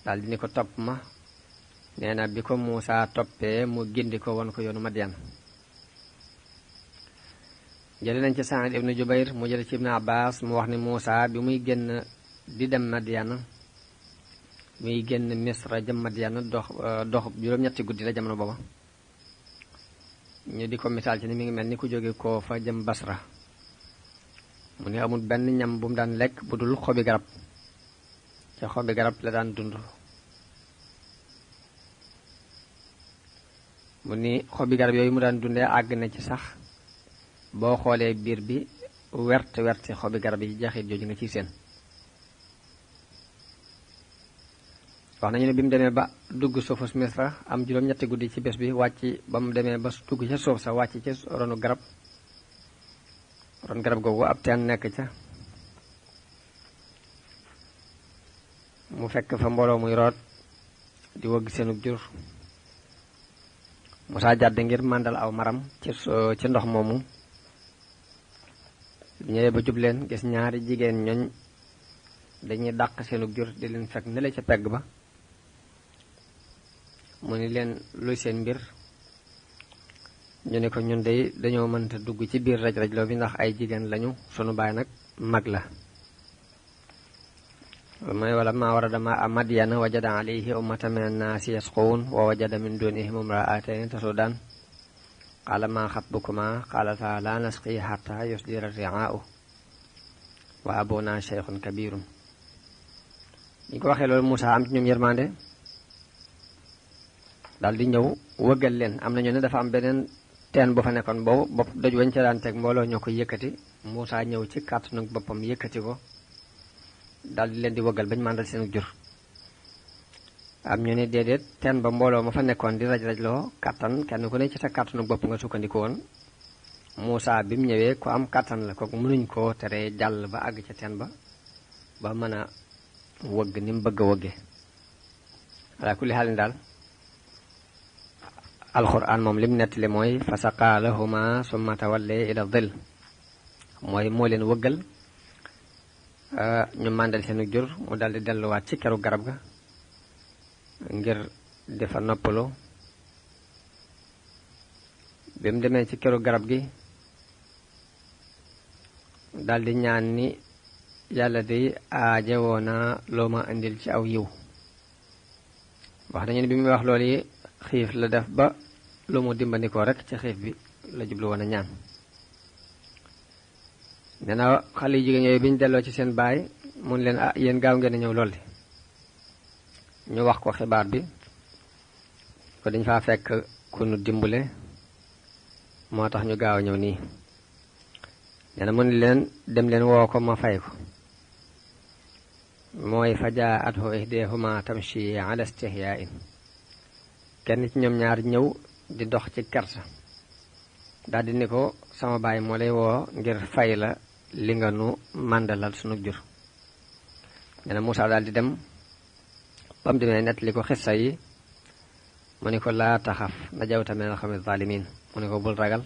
daal di ni ko topp ma. nee na bi ko Muusa toppee mu gindi ko won ko yoonu Madyan. jële nañ ci Saïd ibnu Jubayr mu jële ci Ibnu Abbas mu wax ni Muusa bi muy génn di dem Madyan muy génn Misra jëm Madyan dox juróom-ñetti guddi la jamono booba ñu di ko misaal ci ni mi ngi mel ni ku jóge koo fa jëm Basra. mu ne amul benn ñam bu mu daan lekk bu dul xobi garab ca xobi garab la daan dund. mu ni xobi garab yooyu mu daan dundee àgg na ci sax boo xoolee biir bi wert xobi garab yi jaxit jooju nga ciy seen. wax nañu ne bi mu demee ba dugg suufus Misra am juróom-ñetti guddi ci bés bi wàcc ba mu demee ba dugg ca suuf sa wàcc ca ronu garab ron garab googu ab teen nekk ca mu fekk fa mbooloo muy root di wëgg seenug jur. Musaa jàdd ngir màndal aw maram ci ndox moomu ñëwee ba jub leen gis ñaari jigéen ñooñ dañuy dàq seenug jur di leen fekk nele ca pegg ba. mu ni leen luy seen mbir ñu ne ko ñun de dañoo mënta dugg ci biir raj-rajloo bi ndax ay jigéen lañu sunu baay nag mag la. mooy wala ma warada maa Madyana wajada alayhi ummatan min annaasi yasquun wa wajada min dunihim imra'atayni tasudaan qaala maa xatbukumaa qaalataa laa nasqii hattaa yusdira ri'aa'u wa abunaa shaykhun kabiirun. ñu ko waxee loolu Muusaa am ci ñoom yërmande daal di ñëw wëggal leen. am na ñu ne dafa am beneen teen bu fa nekkoon boobu bopp doj wañ ca daan teg mbooloo ñoo ko yëkkati Muusaa ñëw ci kàttanu boppam yëkkati ko daal di leen di wëggal bañ màndal seen jur. am ñu ne déedéet teen ba mbooloo ma fa nekkoon di raj-rajloo kàttan kenn ku ne ci sa kàttanu bopp nga sukkandiku woon. Muusaa bi mu ñëwee ku am kàttan la kooku mënuñ koo teree jàll ba àgg ca teen ba mën a wëgg ni mu bëgg a wëgge. ala kulli xaalin daal alxuraan moom lim nettali mooy fa saqaa lahuma summa tawalla ila dhil mooy moo leen wëggal ñu màndal seenu jur mu daldi delluwaat ci keru garab ga ngir defa noppalu. bi mu demee ci keru garab gi daldi ñaan ni yàlla day aajowoo naa loo ma indil ci aw yiw. wax nañu ne bi muy wax loolu yi xiif la def ba lu mu dimbandikoo rek ci xiif bi la jublu woon a ñaan. nee na xale yu jigéen yooyu bi ñu delloo ci seen baay mun leen yéen gaaw ngeen a ñëw lool di ñu wax ko xibaar bi ko dañ faa fekk ku nu dimbale moo tax ñu gaaw a ñëw nii. nee na mun leen dem leen woo ko ma fay ko. mooy fa jaa'athu ihdaahuma tamshi ala istihyaa'in kenn ci ñoom ñaar ñëw di dox ci kersa daldi ni ko sama baay moo lay woo ngir fay la li nga nu màndalal sunu jur. nee na Muusaa daldi dem ba mu demee nettali ko xissa yi mu ni ko laa taxaf najawta minal qawmi zaalimiin mu ni ko bul ragal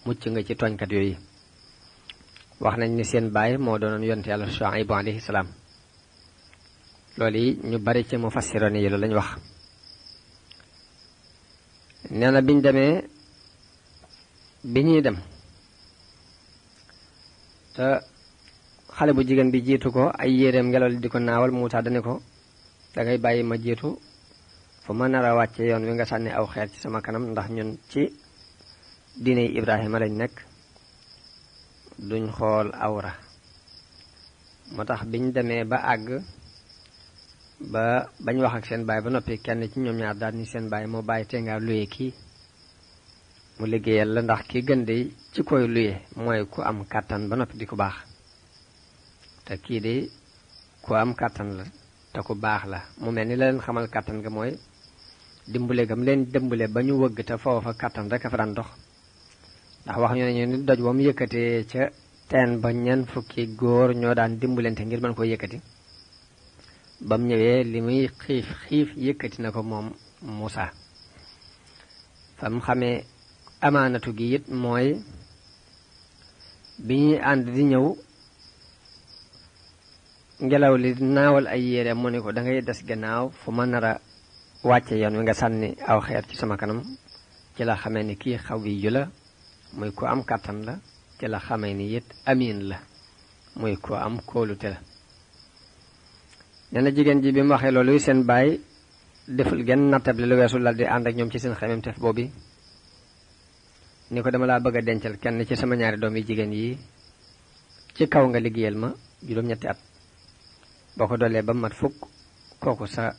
mucc nga ci tooñkat yooyu. wax nañ ni seen baay moo doonoon yonent yàlla Shuaybu alayhi salaam. loolu yi ñu bari ci mufassiroon yi loolu lañ wax. nee na biñ demee bi ñuy dem te xale bu jigéen bi jiitu ko ay yéreem ngelaw li di ko naawal Muusaa dane ko dangay bàyyi ma jiitu fu ma nar a wàcce yoon wi nga sànni aw xeer ci sama kanam ndax ñun ci diine Ibrahima lañ nekk duñ xool awra. moo tax biñ demee ba àgg ba bañ wax ak seen baay ba noppi kenn ci ñoom ñaar daal ni seen baay moo bàyyi te nga luye kii mu liggéeyal la ndax ki gën de ci koy luye mooy ku am kàttan ba noppi di ku baax te kii de ku am kàttan la te ku baax la. mu mel ni la leen xamal kàttan ga mooy dimbale gam leen dimbale ba ñu wëgg te foofa kàttan rek a fa daan dox. ndax wax ñu ne ñu ni doj ba mu yëkkatee ca teen ba ñeent fukki góor ñoo daan dimbalante ngir mën koo yëkkati ba mu ñëwee li muy xiif xiif yëkkati na ko moom Muusaa. fa mu xamee amaanatu gi it mooy bi ñuy ànd di ñëw ngelaw li naawal ay yére mu ne ko da ngay des gannaaw fu ma nar a wàcce yoon wi nga sànni aw xeer ci sama kanam. ci la xamee ni kii xaw yi ju la muy ku am kàttan la. ci la xamee ni it amiin la muy ku am kóolute la. nee na jigéen ji bi mu waxee loolu seen baay deful genn nattable lu weesu lal di ànd ak ñoom ci seen xemem tef boobu ni ko dama laa bëgg a dencal kenn ci sama ñaari doom yi jigéen yi ci kaw nga liggéeyal ma juróom-ñetti at boo ko doolee ba mat fukk kooku sa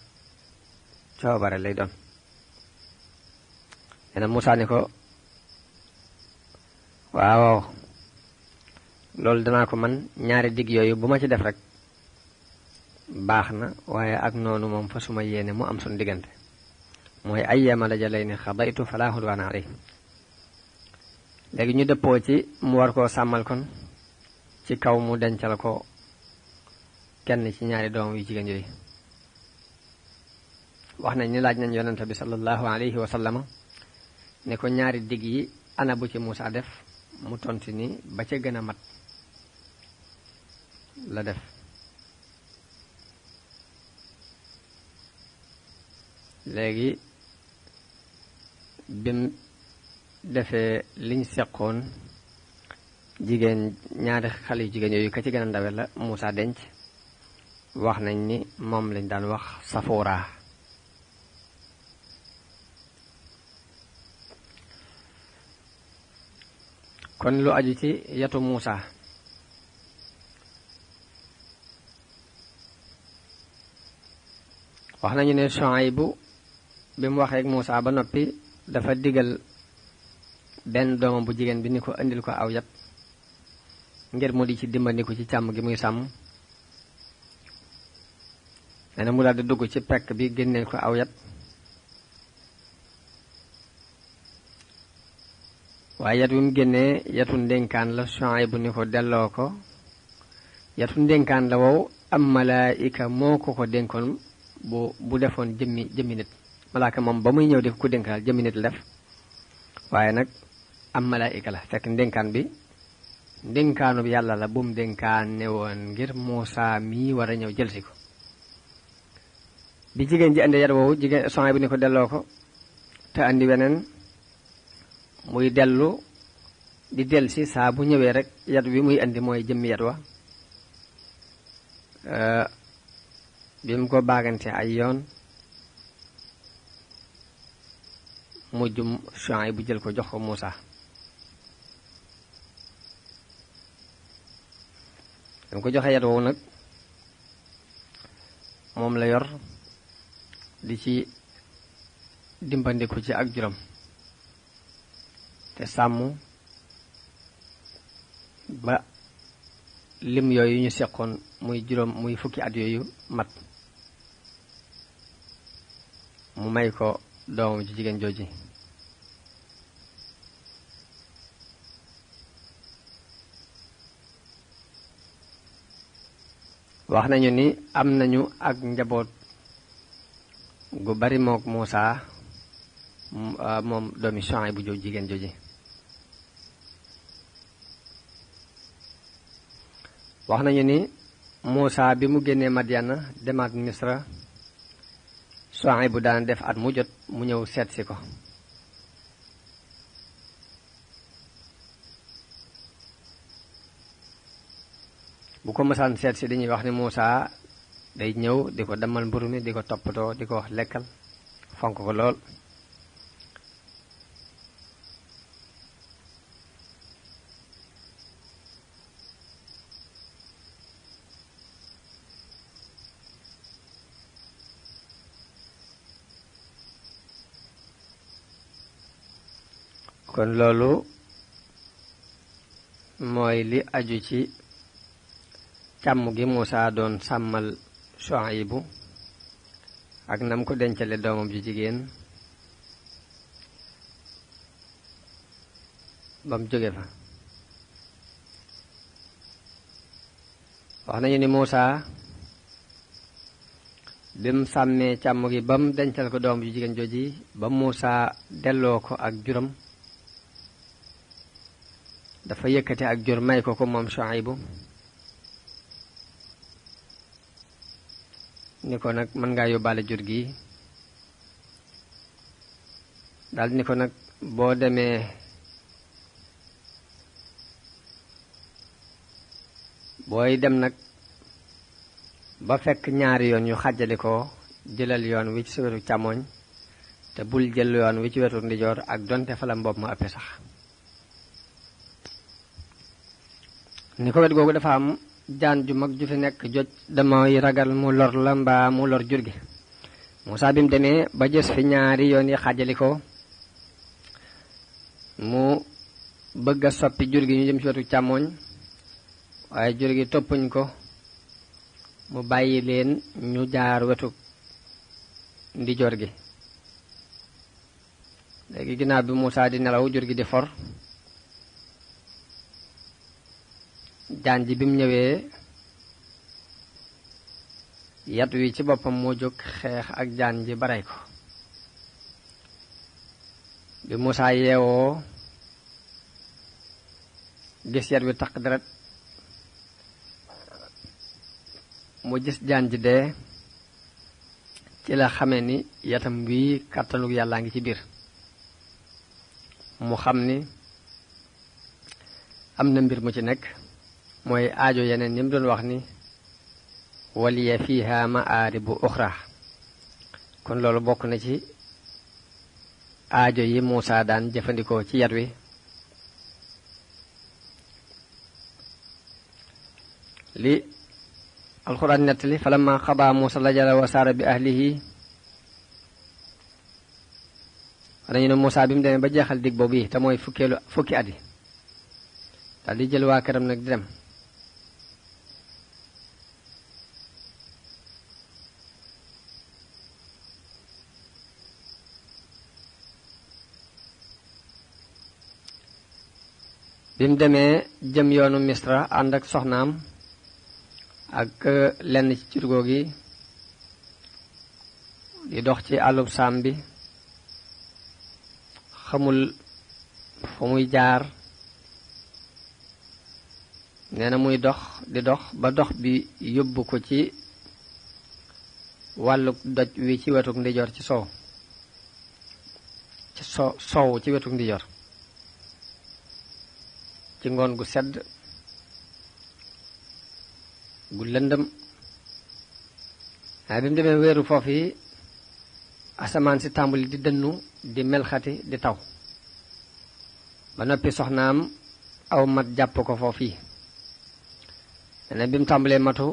coobare lay doon. nee na Muusaa ni ko waaw loolu danaa ko man ñaari digg yooyu bu ma ci def rek baax na waaye ak noonu moom fa suma yéene mu am suñu diggante mooy ayyaama lajalayni xadaytu falaa udwaana alayhi. léegi ñu dëppoo ci mu war koo sàmmal kon ci kaw mu dencal ko kenn ci ñaari doom yu jigéen yooyu. wax nañ ni laaj nañ yonente bi sallallahu alayhi wa sallama ne ko ñaari digg yi ana bu ci Muusaa def mu tontu ni ba ca gën a mat la def. léegi bim defee liñ seqoon jigéen ñaari xale yu jigéen yooyu ka ci gën a ndawe la Muusaa denc. wax nañ ni moom lañ daan wax Safoora. kon lu aju ci yatu Muusaa. wax nañu ne Shuaybu bi mu waxee ak Muusaa ba noppi dafa digal benn doomam bu jigéen bi ni ko indil ko aw yat ngir mu di ci dimbandiku ci càmm gi muy sàmm. nee na mu daal di dugg ci pekk bi génneel ko aw yat waaye yat wi mu génnee yatu ndénkaan la. Shuaybu ni ko delloo ko yatu ndénkaan la wow am malaayika moo ko dénkoon bu defoon jëmmi nit. malaaka moom ba muy ñëw di ko dénkaal jëmmi nit la def waaye nag am malaayika la fekk ndénkaan bi ndénkaanub yàlla la bu mu dénkaane woon ngir Muusaa mii war a ñëw jëlsi ko. bi jigéen ji andi yat woowu jigéen Shuaybu ni ko delloo ko te andi weneen muy dellu di delsi saa bu ñëwee rek yat wi muy andi mooy jëmmi yat wa. bi mu ko baagante ay yoon mujj Shuaybu bu jël ko jox ko Muusaa. dama ko joxe yat woowu nag moom la yor di ci dimbandiku ci ak juróom te sàmm ba lim yooyu ñu seqoon muy fukki at yooyu mat mu may ko doomam ci jigéen jooji. wax nañu ni am nañu ak njaboot gu bari mook Muusaa moom doomi Suayb bu jigéen jooji. wax nañu ni Muusaa bi mu génnee Madyana demaat Misra Suayb bu daan def at mu jot mu ñëw seetsi ko. bu ko mësaan seetsi dañuy wax ni Muusaa day ñëw di ko demal mburu mi di ko toppatoo di ko wax lekkal fonk ko lool. kon loolu mooy li aju ci càmm gi Muusaa doon sàmmal Suaybu ak nam ko dencale doomam ju jigéen ba mu jóge fa. wax nañu ni Muusaa bi mu sàmmee càmm gi ba mu dencal ko doomam ju jigéen jooji ba Muusaa delloo ko ak juram dafa yëkkati ak jur may ko moom Suaybu ni ko nag mën ngaa yóbbaale jur gi daldi ni ko nag boo demee booy dem nag ba fekk ñaari yoon yu xàjjali ko jëlal yoon wi ci sa wetu càmmoñ te bul jël yoon wi ci wetu ndijoor ak donte fa la mbopp ma ëppee sax. ni ko wet googu dafa am jaan ju mag ju fi nekk joj damay ragal mu lor la mbaa mu lor jur gi. Muusaa bi mu demee ba gis fi ñaari yoon yi xàjjali ko mu bëgg a soppi jur gi ñu jëm ci wetu càmmoñ waaye jur gi toppuñ ko mu bàyyi leen ñu jaar wetu ndijoor gi. léegi ginnaaw bi Muusaa di nelaw jur gi di for jaan ji bi mu ñëwee yat wi ci boppam moo jóg xeex ak jaan ji ba rey ko. bi Muusaa yeewoo gis yat wi taq deret mu gis jaan ji dee ci la xamee ni yatam wi kàttanug yàllaa ngi ci biir. mu xam ni am na mbir mu ci nekk mooy aajo yeneen yi mu doon wax ni waliya fiha ma'aaribu uxra. kon loolu bokk na ci aajo yi Muusaa daan jëfandikoo ci yat wi. li alxuraan nettali falamma qadaa Muusaa al-ajala wa saara bi ahlihi dañu ne Muusaa bi mu demee ba jeexal dig boobu yi te mooy fukki at yi daal di jël waa këram nag di dem. bi mu demee jëm yoonu Misra ànd ak soxnaam ak lenn ci curgó gi di dox ci àllub saam bi xamul fu muy jaar. nee na muy dox di dox ba dox bi yóbbu ko ci wàllu doj wi ci wetuk ndijoor ci sow ci sow ci wetuk ndijoor ci ngoon gu sedd gu lëndëm. waaye bi mu demee wéeru foofu yi asamaan si tàmbali di dënnu di melxati di taw ba noppi soxnaam aw mat jàpp ko foofu yi. nee bi mu tàmbalee matu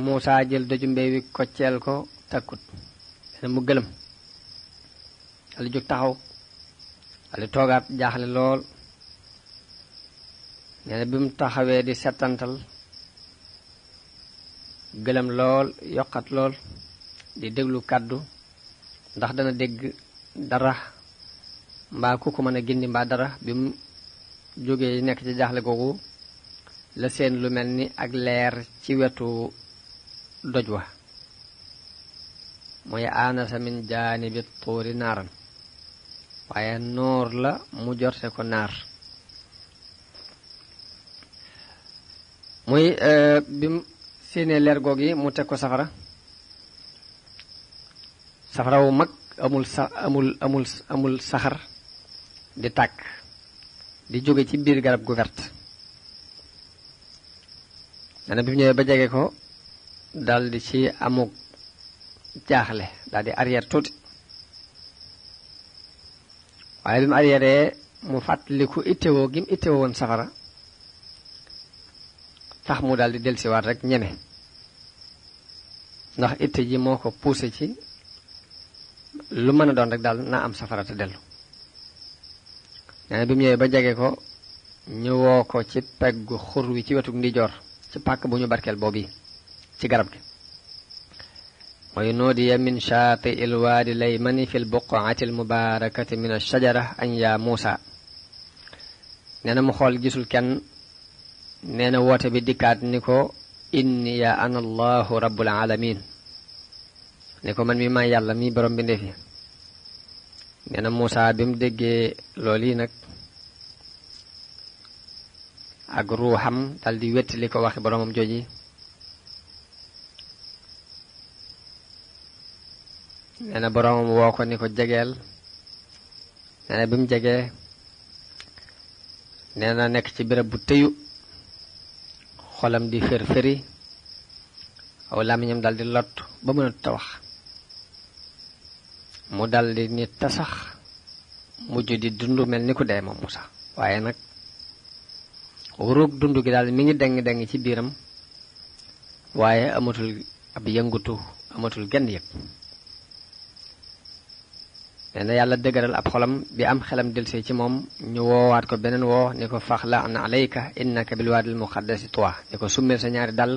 Muusaa jël doju mbéy wi kocceel ko takkut. nee mu gëlëm ali jóg taxaw ali toogaat jaaxle lool. nee bi mu taxawee di settantal gëlëm lool yokkat lool di déglu kàddu ndax dana dégg dara mbaa ku ko mën a gindi mbaa dara bi mu jógee nekk ci jaaxle googu la seen lu mel ni ak leer ci wetu doj wa mooy aanasa min jaanibi tuuri naaran waaye noor la mu jorte ko naar muy bi mu séenee leer goog yi mu teg ko safara wu mag amul saxar di tàkk di jóge ci biir garab gu vert dana bi mu ñëwee ba jege ko daldi ci amuk jaaxle daldi arrière tuuti waaye bi mu arrière mu fàttaliku ittewoo gi mu ittewoo woon safara tax mu daldi dellusiwaat rek ñeme ndax itte ji moo ko poussé ci lu mën a doon rek daal naa am safara te dellu nee na bi mu ñëwee ba jege ko ñu woo ko ci peggu xur wi ci wetu ndijoor ci pàkk bu ñu barkeel boobu ci garab gi mooy nuudiya min shaati il waadi laymani fi l buqaati l mubaarakati min ashajara an yaa Muusa nee na mu xool gisul kenn nee na woote bi dikkaat ni ko inni ya ana allahu rabbul alamin ni ko man mi maa yàlla mi borom bi ndefi nee na Muusa bi mu déggee loolu yi nag ak ruuxam daldi wetti li ko waxi boromam jooji nee na boromam woo ko ni ko jegeel nee na bi mu jegee nee na nekk ci béréb bu tëyu xolam di fër-fëri aw làmmiñam daldi lot ba mënut a wax mu daldi ni tasax mujj di dund mel ni ku dee moom Muusa waaye nag wuruug dund gi daal mi ngi deng ci biiram waaye amatul ab yëngutu amatul genn yëg nee na yàlla dëgëral ab xolam bi am xelam delsee ci moom ñu woowaat ko beneen woo ni ko faxla'na alayka innaka bil waadil muqaddasi tuwa ni ko summeel sa ñaari dàll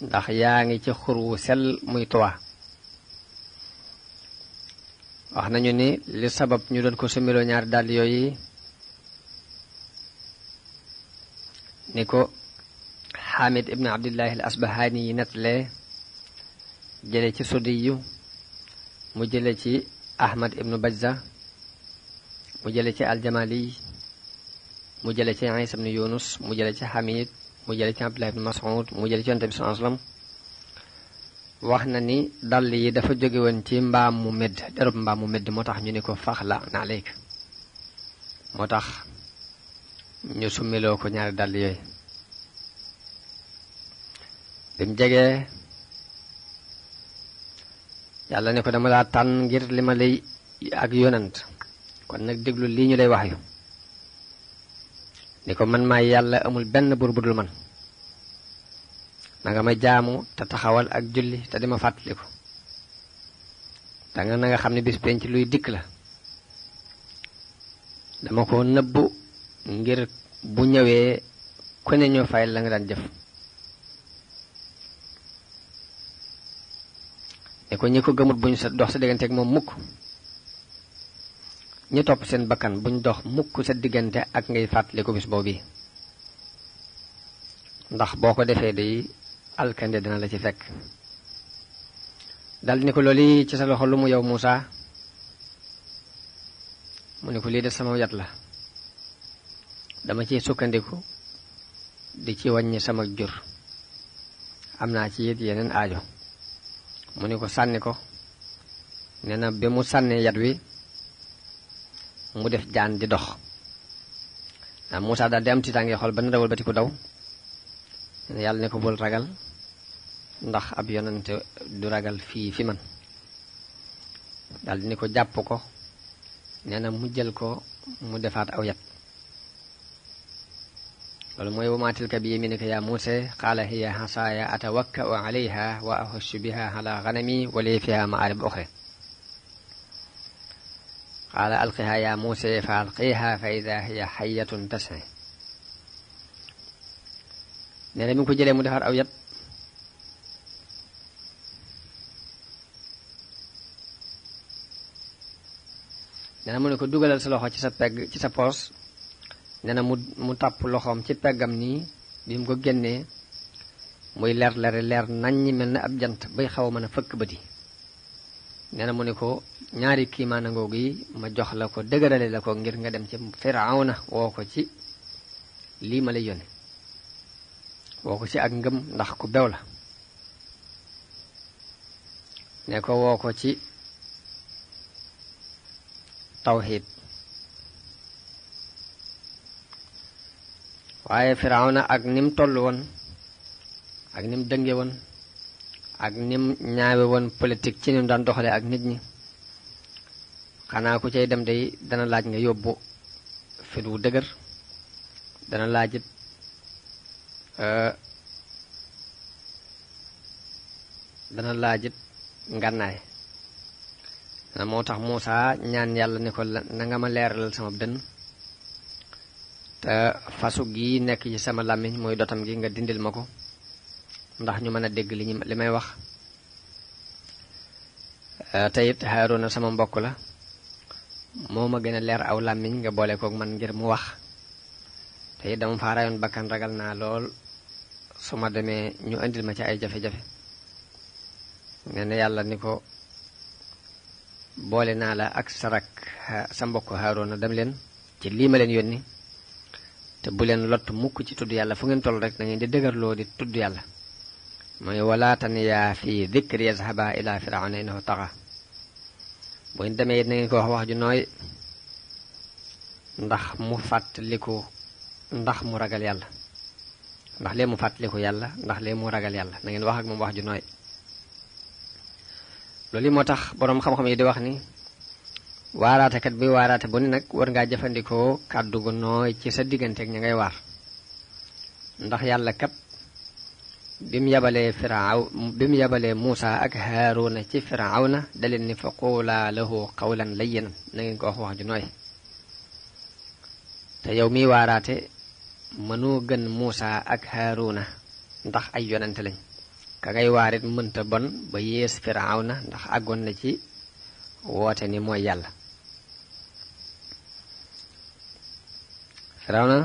ndax yaa ngi ci xur wu sell muy tuwa wax nañu ni li sabab ñu doon ko summeloo ñaari dàll yooyu ni ko Xaamid ibn Abdillahi al Asbahani yi nettalee jële ci Sudiyu mu jële ci Ahmad ibnu Bajza mu jële ci Aljamali mu jële ci Isa ibnu Yunus mu jële ci Hamid mu jële ci Abdullah ibnu Mas'ud mu jële ci Yonent bi sallallahu alayhi wasallam wax na ni dàll yi dafa jóge woon ci mbaam mu medd derub mbaam mu medd moo tax ñu ni ko faxla'na alayka moo tax ñu summiloo ko ñaari dàll yooyu bi mu jegee yàlla ne ko dama laa tànn ngir li ma lay ak yonant kon nag déglu lii ñu lay wax yu ni ko man maay yàlla amul benn buur bu dul man na nga ma jaamu te taxawal ak julli te dima fàttaliku danga na nga xam ne bis penc luy dikk la dama ko nëbbu ngir bu ñëwee ku ne ñoo fay la nga daan jëf ne ko ñi ko gëmut buñ sa dox sa diggante ak moom mukk ñi topp seen bakkan buñ dox mukk sa diggante ak ngay fàttaliku bis boobu ndax boo ko defee day alkande dina la ci fekk dal ni ko loolu ci sa loxo lu mu yow Muusa mu ne ko lii de sama yat la dama ci sukkandiku di ci wàññi sama jur am naa ci it yeneen aajo mu ne ko sànni ko nee na bi mu sànnee yat wi mu def jaan di dox ndax Muusa daal di am tiitaange xol ba na dawal bati ko daw yàlla ne ko bul ragal ndax ab yonante du ragal fii fi man daal di ni ko jàpp ko nee na mu jël ko mu defaat aw yat loolu mooy wa maa tilka bi yaminika yaa Muusaa qaala hiya asaaya atawakka'u alayha wa ahussu biha ala ghanami wa li fiha ma'aarib ukhra qaala alqiha yaa Muusaa fa alqiha fa idha hiya hayyatun tas'a nee na mi ngi ko jëlee mu defar aw yat nee na mu ne ko dugalal sa loxo ci sa pegg ci sa poos nee na mu tàpp loxoom ci peggam nii bi mu ko génnee muy leer naññi mel na ab jant bay xaw a mën a fëkk bëti nee na mu ne ko ñaari kiimaana ngoogu yi ma jox la ko dëgërale la ko ngir nga dem ci Firawna woo ko ci lii ma lay yónne woo ko ci ak ngëm ndax ku bew la ne ko woo ko ci tawxiid waaye Firawna ak nim tollu woon ak nim dënge woon ak nim ñaawe woon politique ci nim daan doxale ak nit ñi xanaa ku cay dem day dana laaj nga yóbbu fit wu dëgër dana laajit ngànnaay moo tax Muusaa ñaan yàlla ni ko na nga ma leeralal sama dënn te fasu gi nekk ci sama làmmiñ mooy dotam gi nga dindil ma ko ndax ñu mën a dégg li may wax te it Haaruna sama mbokk la moo ma gën a leer aw làmmiñ nga boole kook man ngir mu wax te it dama fa rayoon bakkan ragal naa lool su ma demee ñu indil ma ci ay jafe-jafe nee na yàlla ni ko boole naa la ak sa mbokk Haaruna dem leen ci lii ma leen yónni te bu leen lott mukk ci tudd yàlla fu ngeen toll rek da ngeen di dëgërloo di tudd yàlla mooy wala taniyaa fi dhikri yazhaba ila Firawna innahu taxa bu ngeen demee it na ngeen ko wax ju nooy ndax mu fàttaliku ndax mu ragal yàlla ndax lee mu fàttaliku yàlla ndax lee mu ragal yàlla na ngeen wax ak moom wax ju nooy loolu moo tax boroom xam-xam yi di wax ni waaraatekat bi waaraate bu ne nag war ngaa jëfandikoo kàddu gu nooy ci sa digganteeg ña ngay waar ndax yàlla kat bi mu yabalee Muusaa ak Haaruna ci Firawna da leen ni fa quulaa lahu qawlan layyinan na ngeen ko wax ju nooy te yow miy waaraate mënoo gën Muusaa ak Haaruna ndax ay yonente lañ ka ngay waarit mënta bon ba yées Firawna ndax àggoon na ci woote ni mooy yàlla Firawna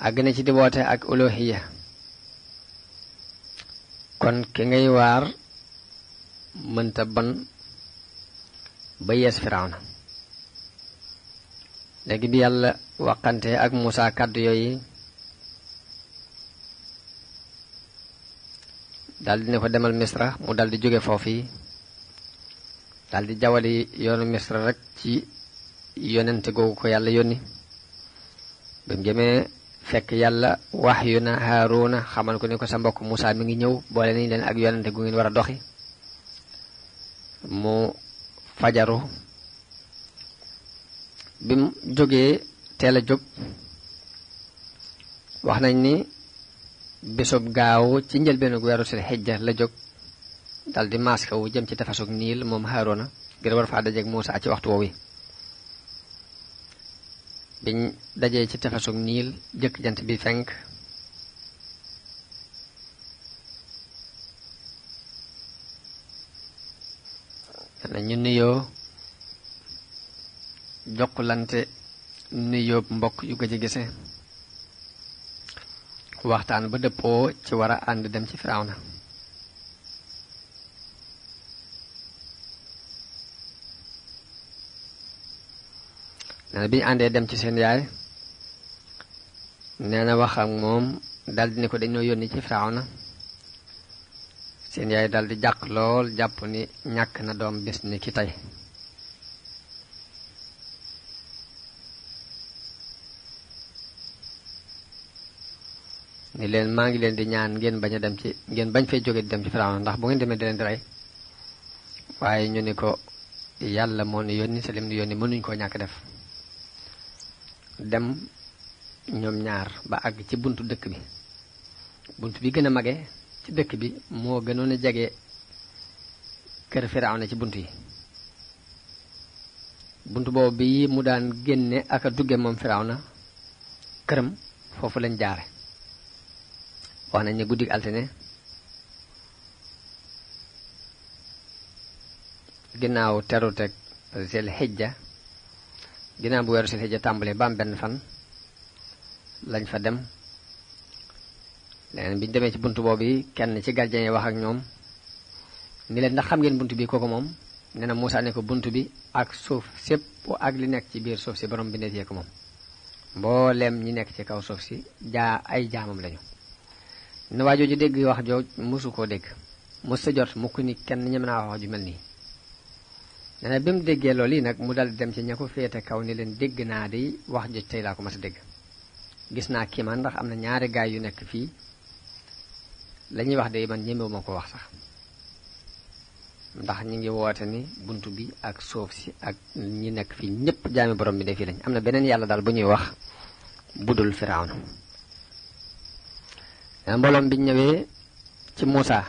àgg na ci di woote ak uluhiyya kon ki ngay waar mënta bon ba yees Firawna léegi bi yàlla waxante ak Muusaa kàddu yooyu daldi ne ko demal Misra mu daldi jóge foofu yi daldi jawali yoonu Misra rek ci yonente googu ko yàlla yónni ba mu jëmee fekk yàlla wahyu na Haaruna xamal ko ni ko sa mbokk Muusaa mi ngi ñëw boole nañ leen ak yonente gu ngeen war a doxi mu fajaru bi mu jógee teel a jóg wax nañ ni bésub gaaw ci njëlbeenu weeru sil xijja la jóg daldi maaska wu jëm ci tefasug Niil moom Haaruna ngir war faa dajeek Muusaa ci waxtu woowu biñ dajee ci tefasug Niil jëkk jant bi fenk ñu nuyoo jokkulante nuyoo mbokk yu ko ci gise waxtaan ba dëppoo ci war a ànd dem ci Firawna nee na bi ñu àndee dem ci seen yaay nee na wax ak moom daldi ni ko dañoo yónni ci Firawna seen yaay daldi jàq lool jàpp ni ñàkk na doom bis ni ki tey ni leen maa ngi leen di ñaan ngeen bañ fay jóge di dem ci Firawna ndax bu ngeen demee di leen di rey waaye ñu ni ko yàlla moo ni yónni sa lim ni yónni mënuñ koo ñàkk def dem ñoom ñaar ba àgg ci buntu dëkk bi bunt bi gën a mage ci dëkk bi moo gënoon a jege kër Firawna ci bunt yi bunt boobu bi mu daan génne ak a dugge moom Firawna këram foofu lañ jaare wax nañ ne guddi altine ginnaaw teruteg Zil Hijja ginnaaw bu weeru Zil Hijja tàmbalee ba am benn fan lañ fa dem leneen biñ demee ci buntu boobu yi kenn ci gardien yi wax ak ñoom ni leen ndax xam ngeen buntu bi kooku moom nee na Muusaa ne ko buntu bi ak suuf sépp ak li nekk ci biir suuf si borom bi neetee ko moom mbooleem ñi nekk ci kaw suuf si ay jaamam lañu ne waa jooju dégg wax jooj mosu koo dégg mos sa jot mukk ni kenn ñeme naa wax ju mel nii nee na bi mu déggee loolu yi nag mu dal dem ci ña ko féete kaw ni leen dégg naa di wax joj tey laa ko mas a dégg gis naa kiimaan ndax am na ñaari gaay yu nekk fii la ñuy wax de man ñemewuma ko wax sax ndax ñi ngi woote ni buntu bi ak suuf si ak ñi nekk fii ñëpp jaami borom bi de fii lañ am na beneen yàlla daal bu ñuy wax budul Firawna mbooloom bi ñëwee ci Muusaa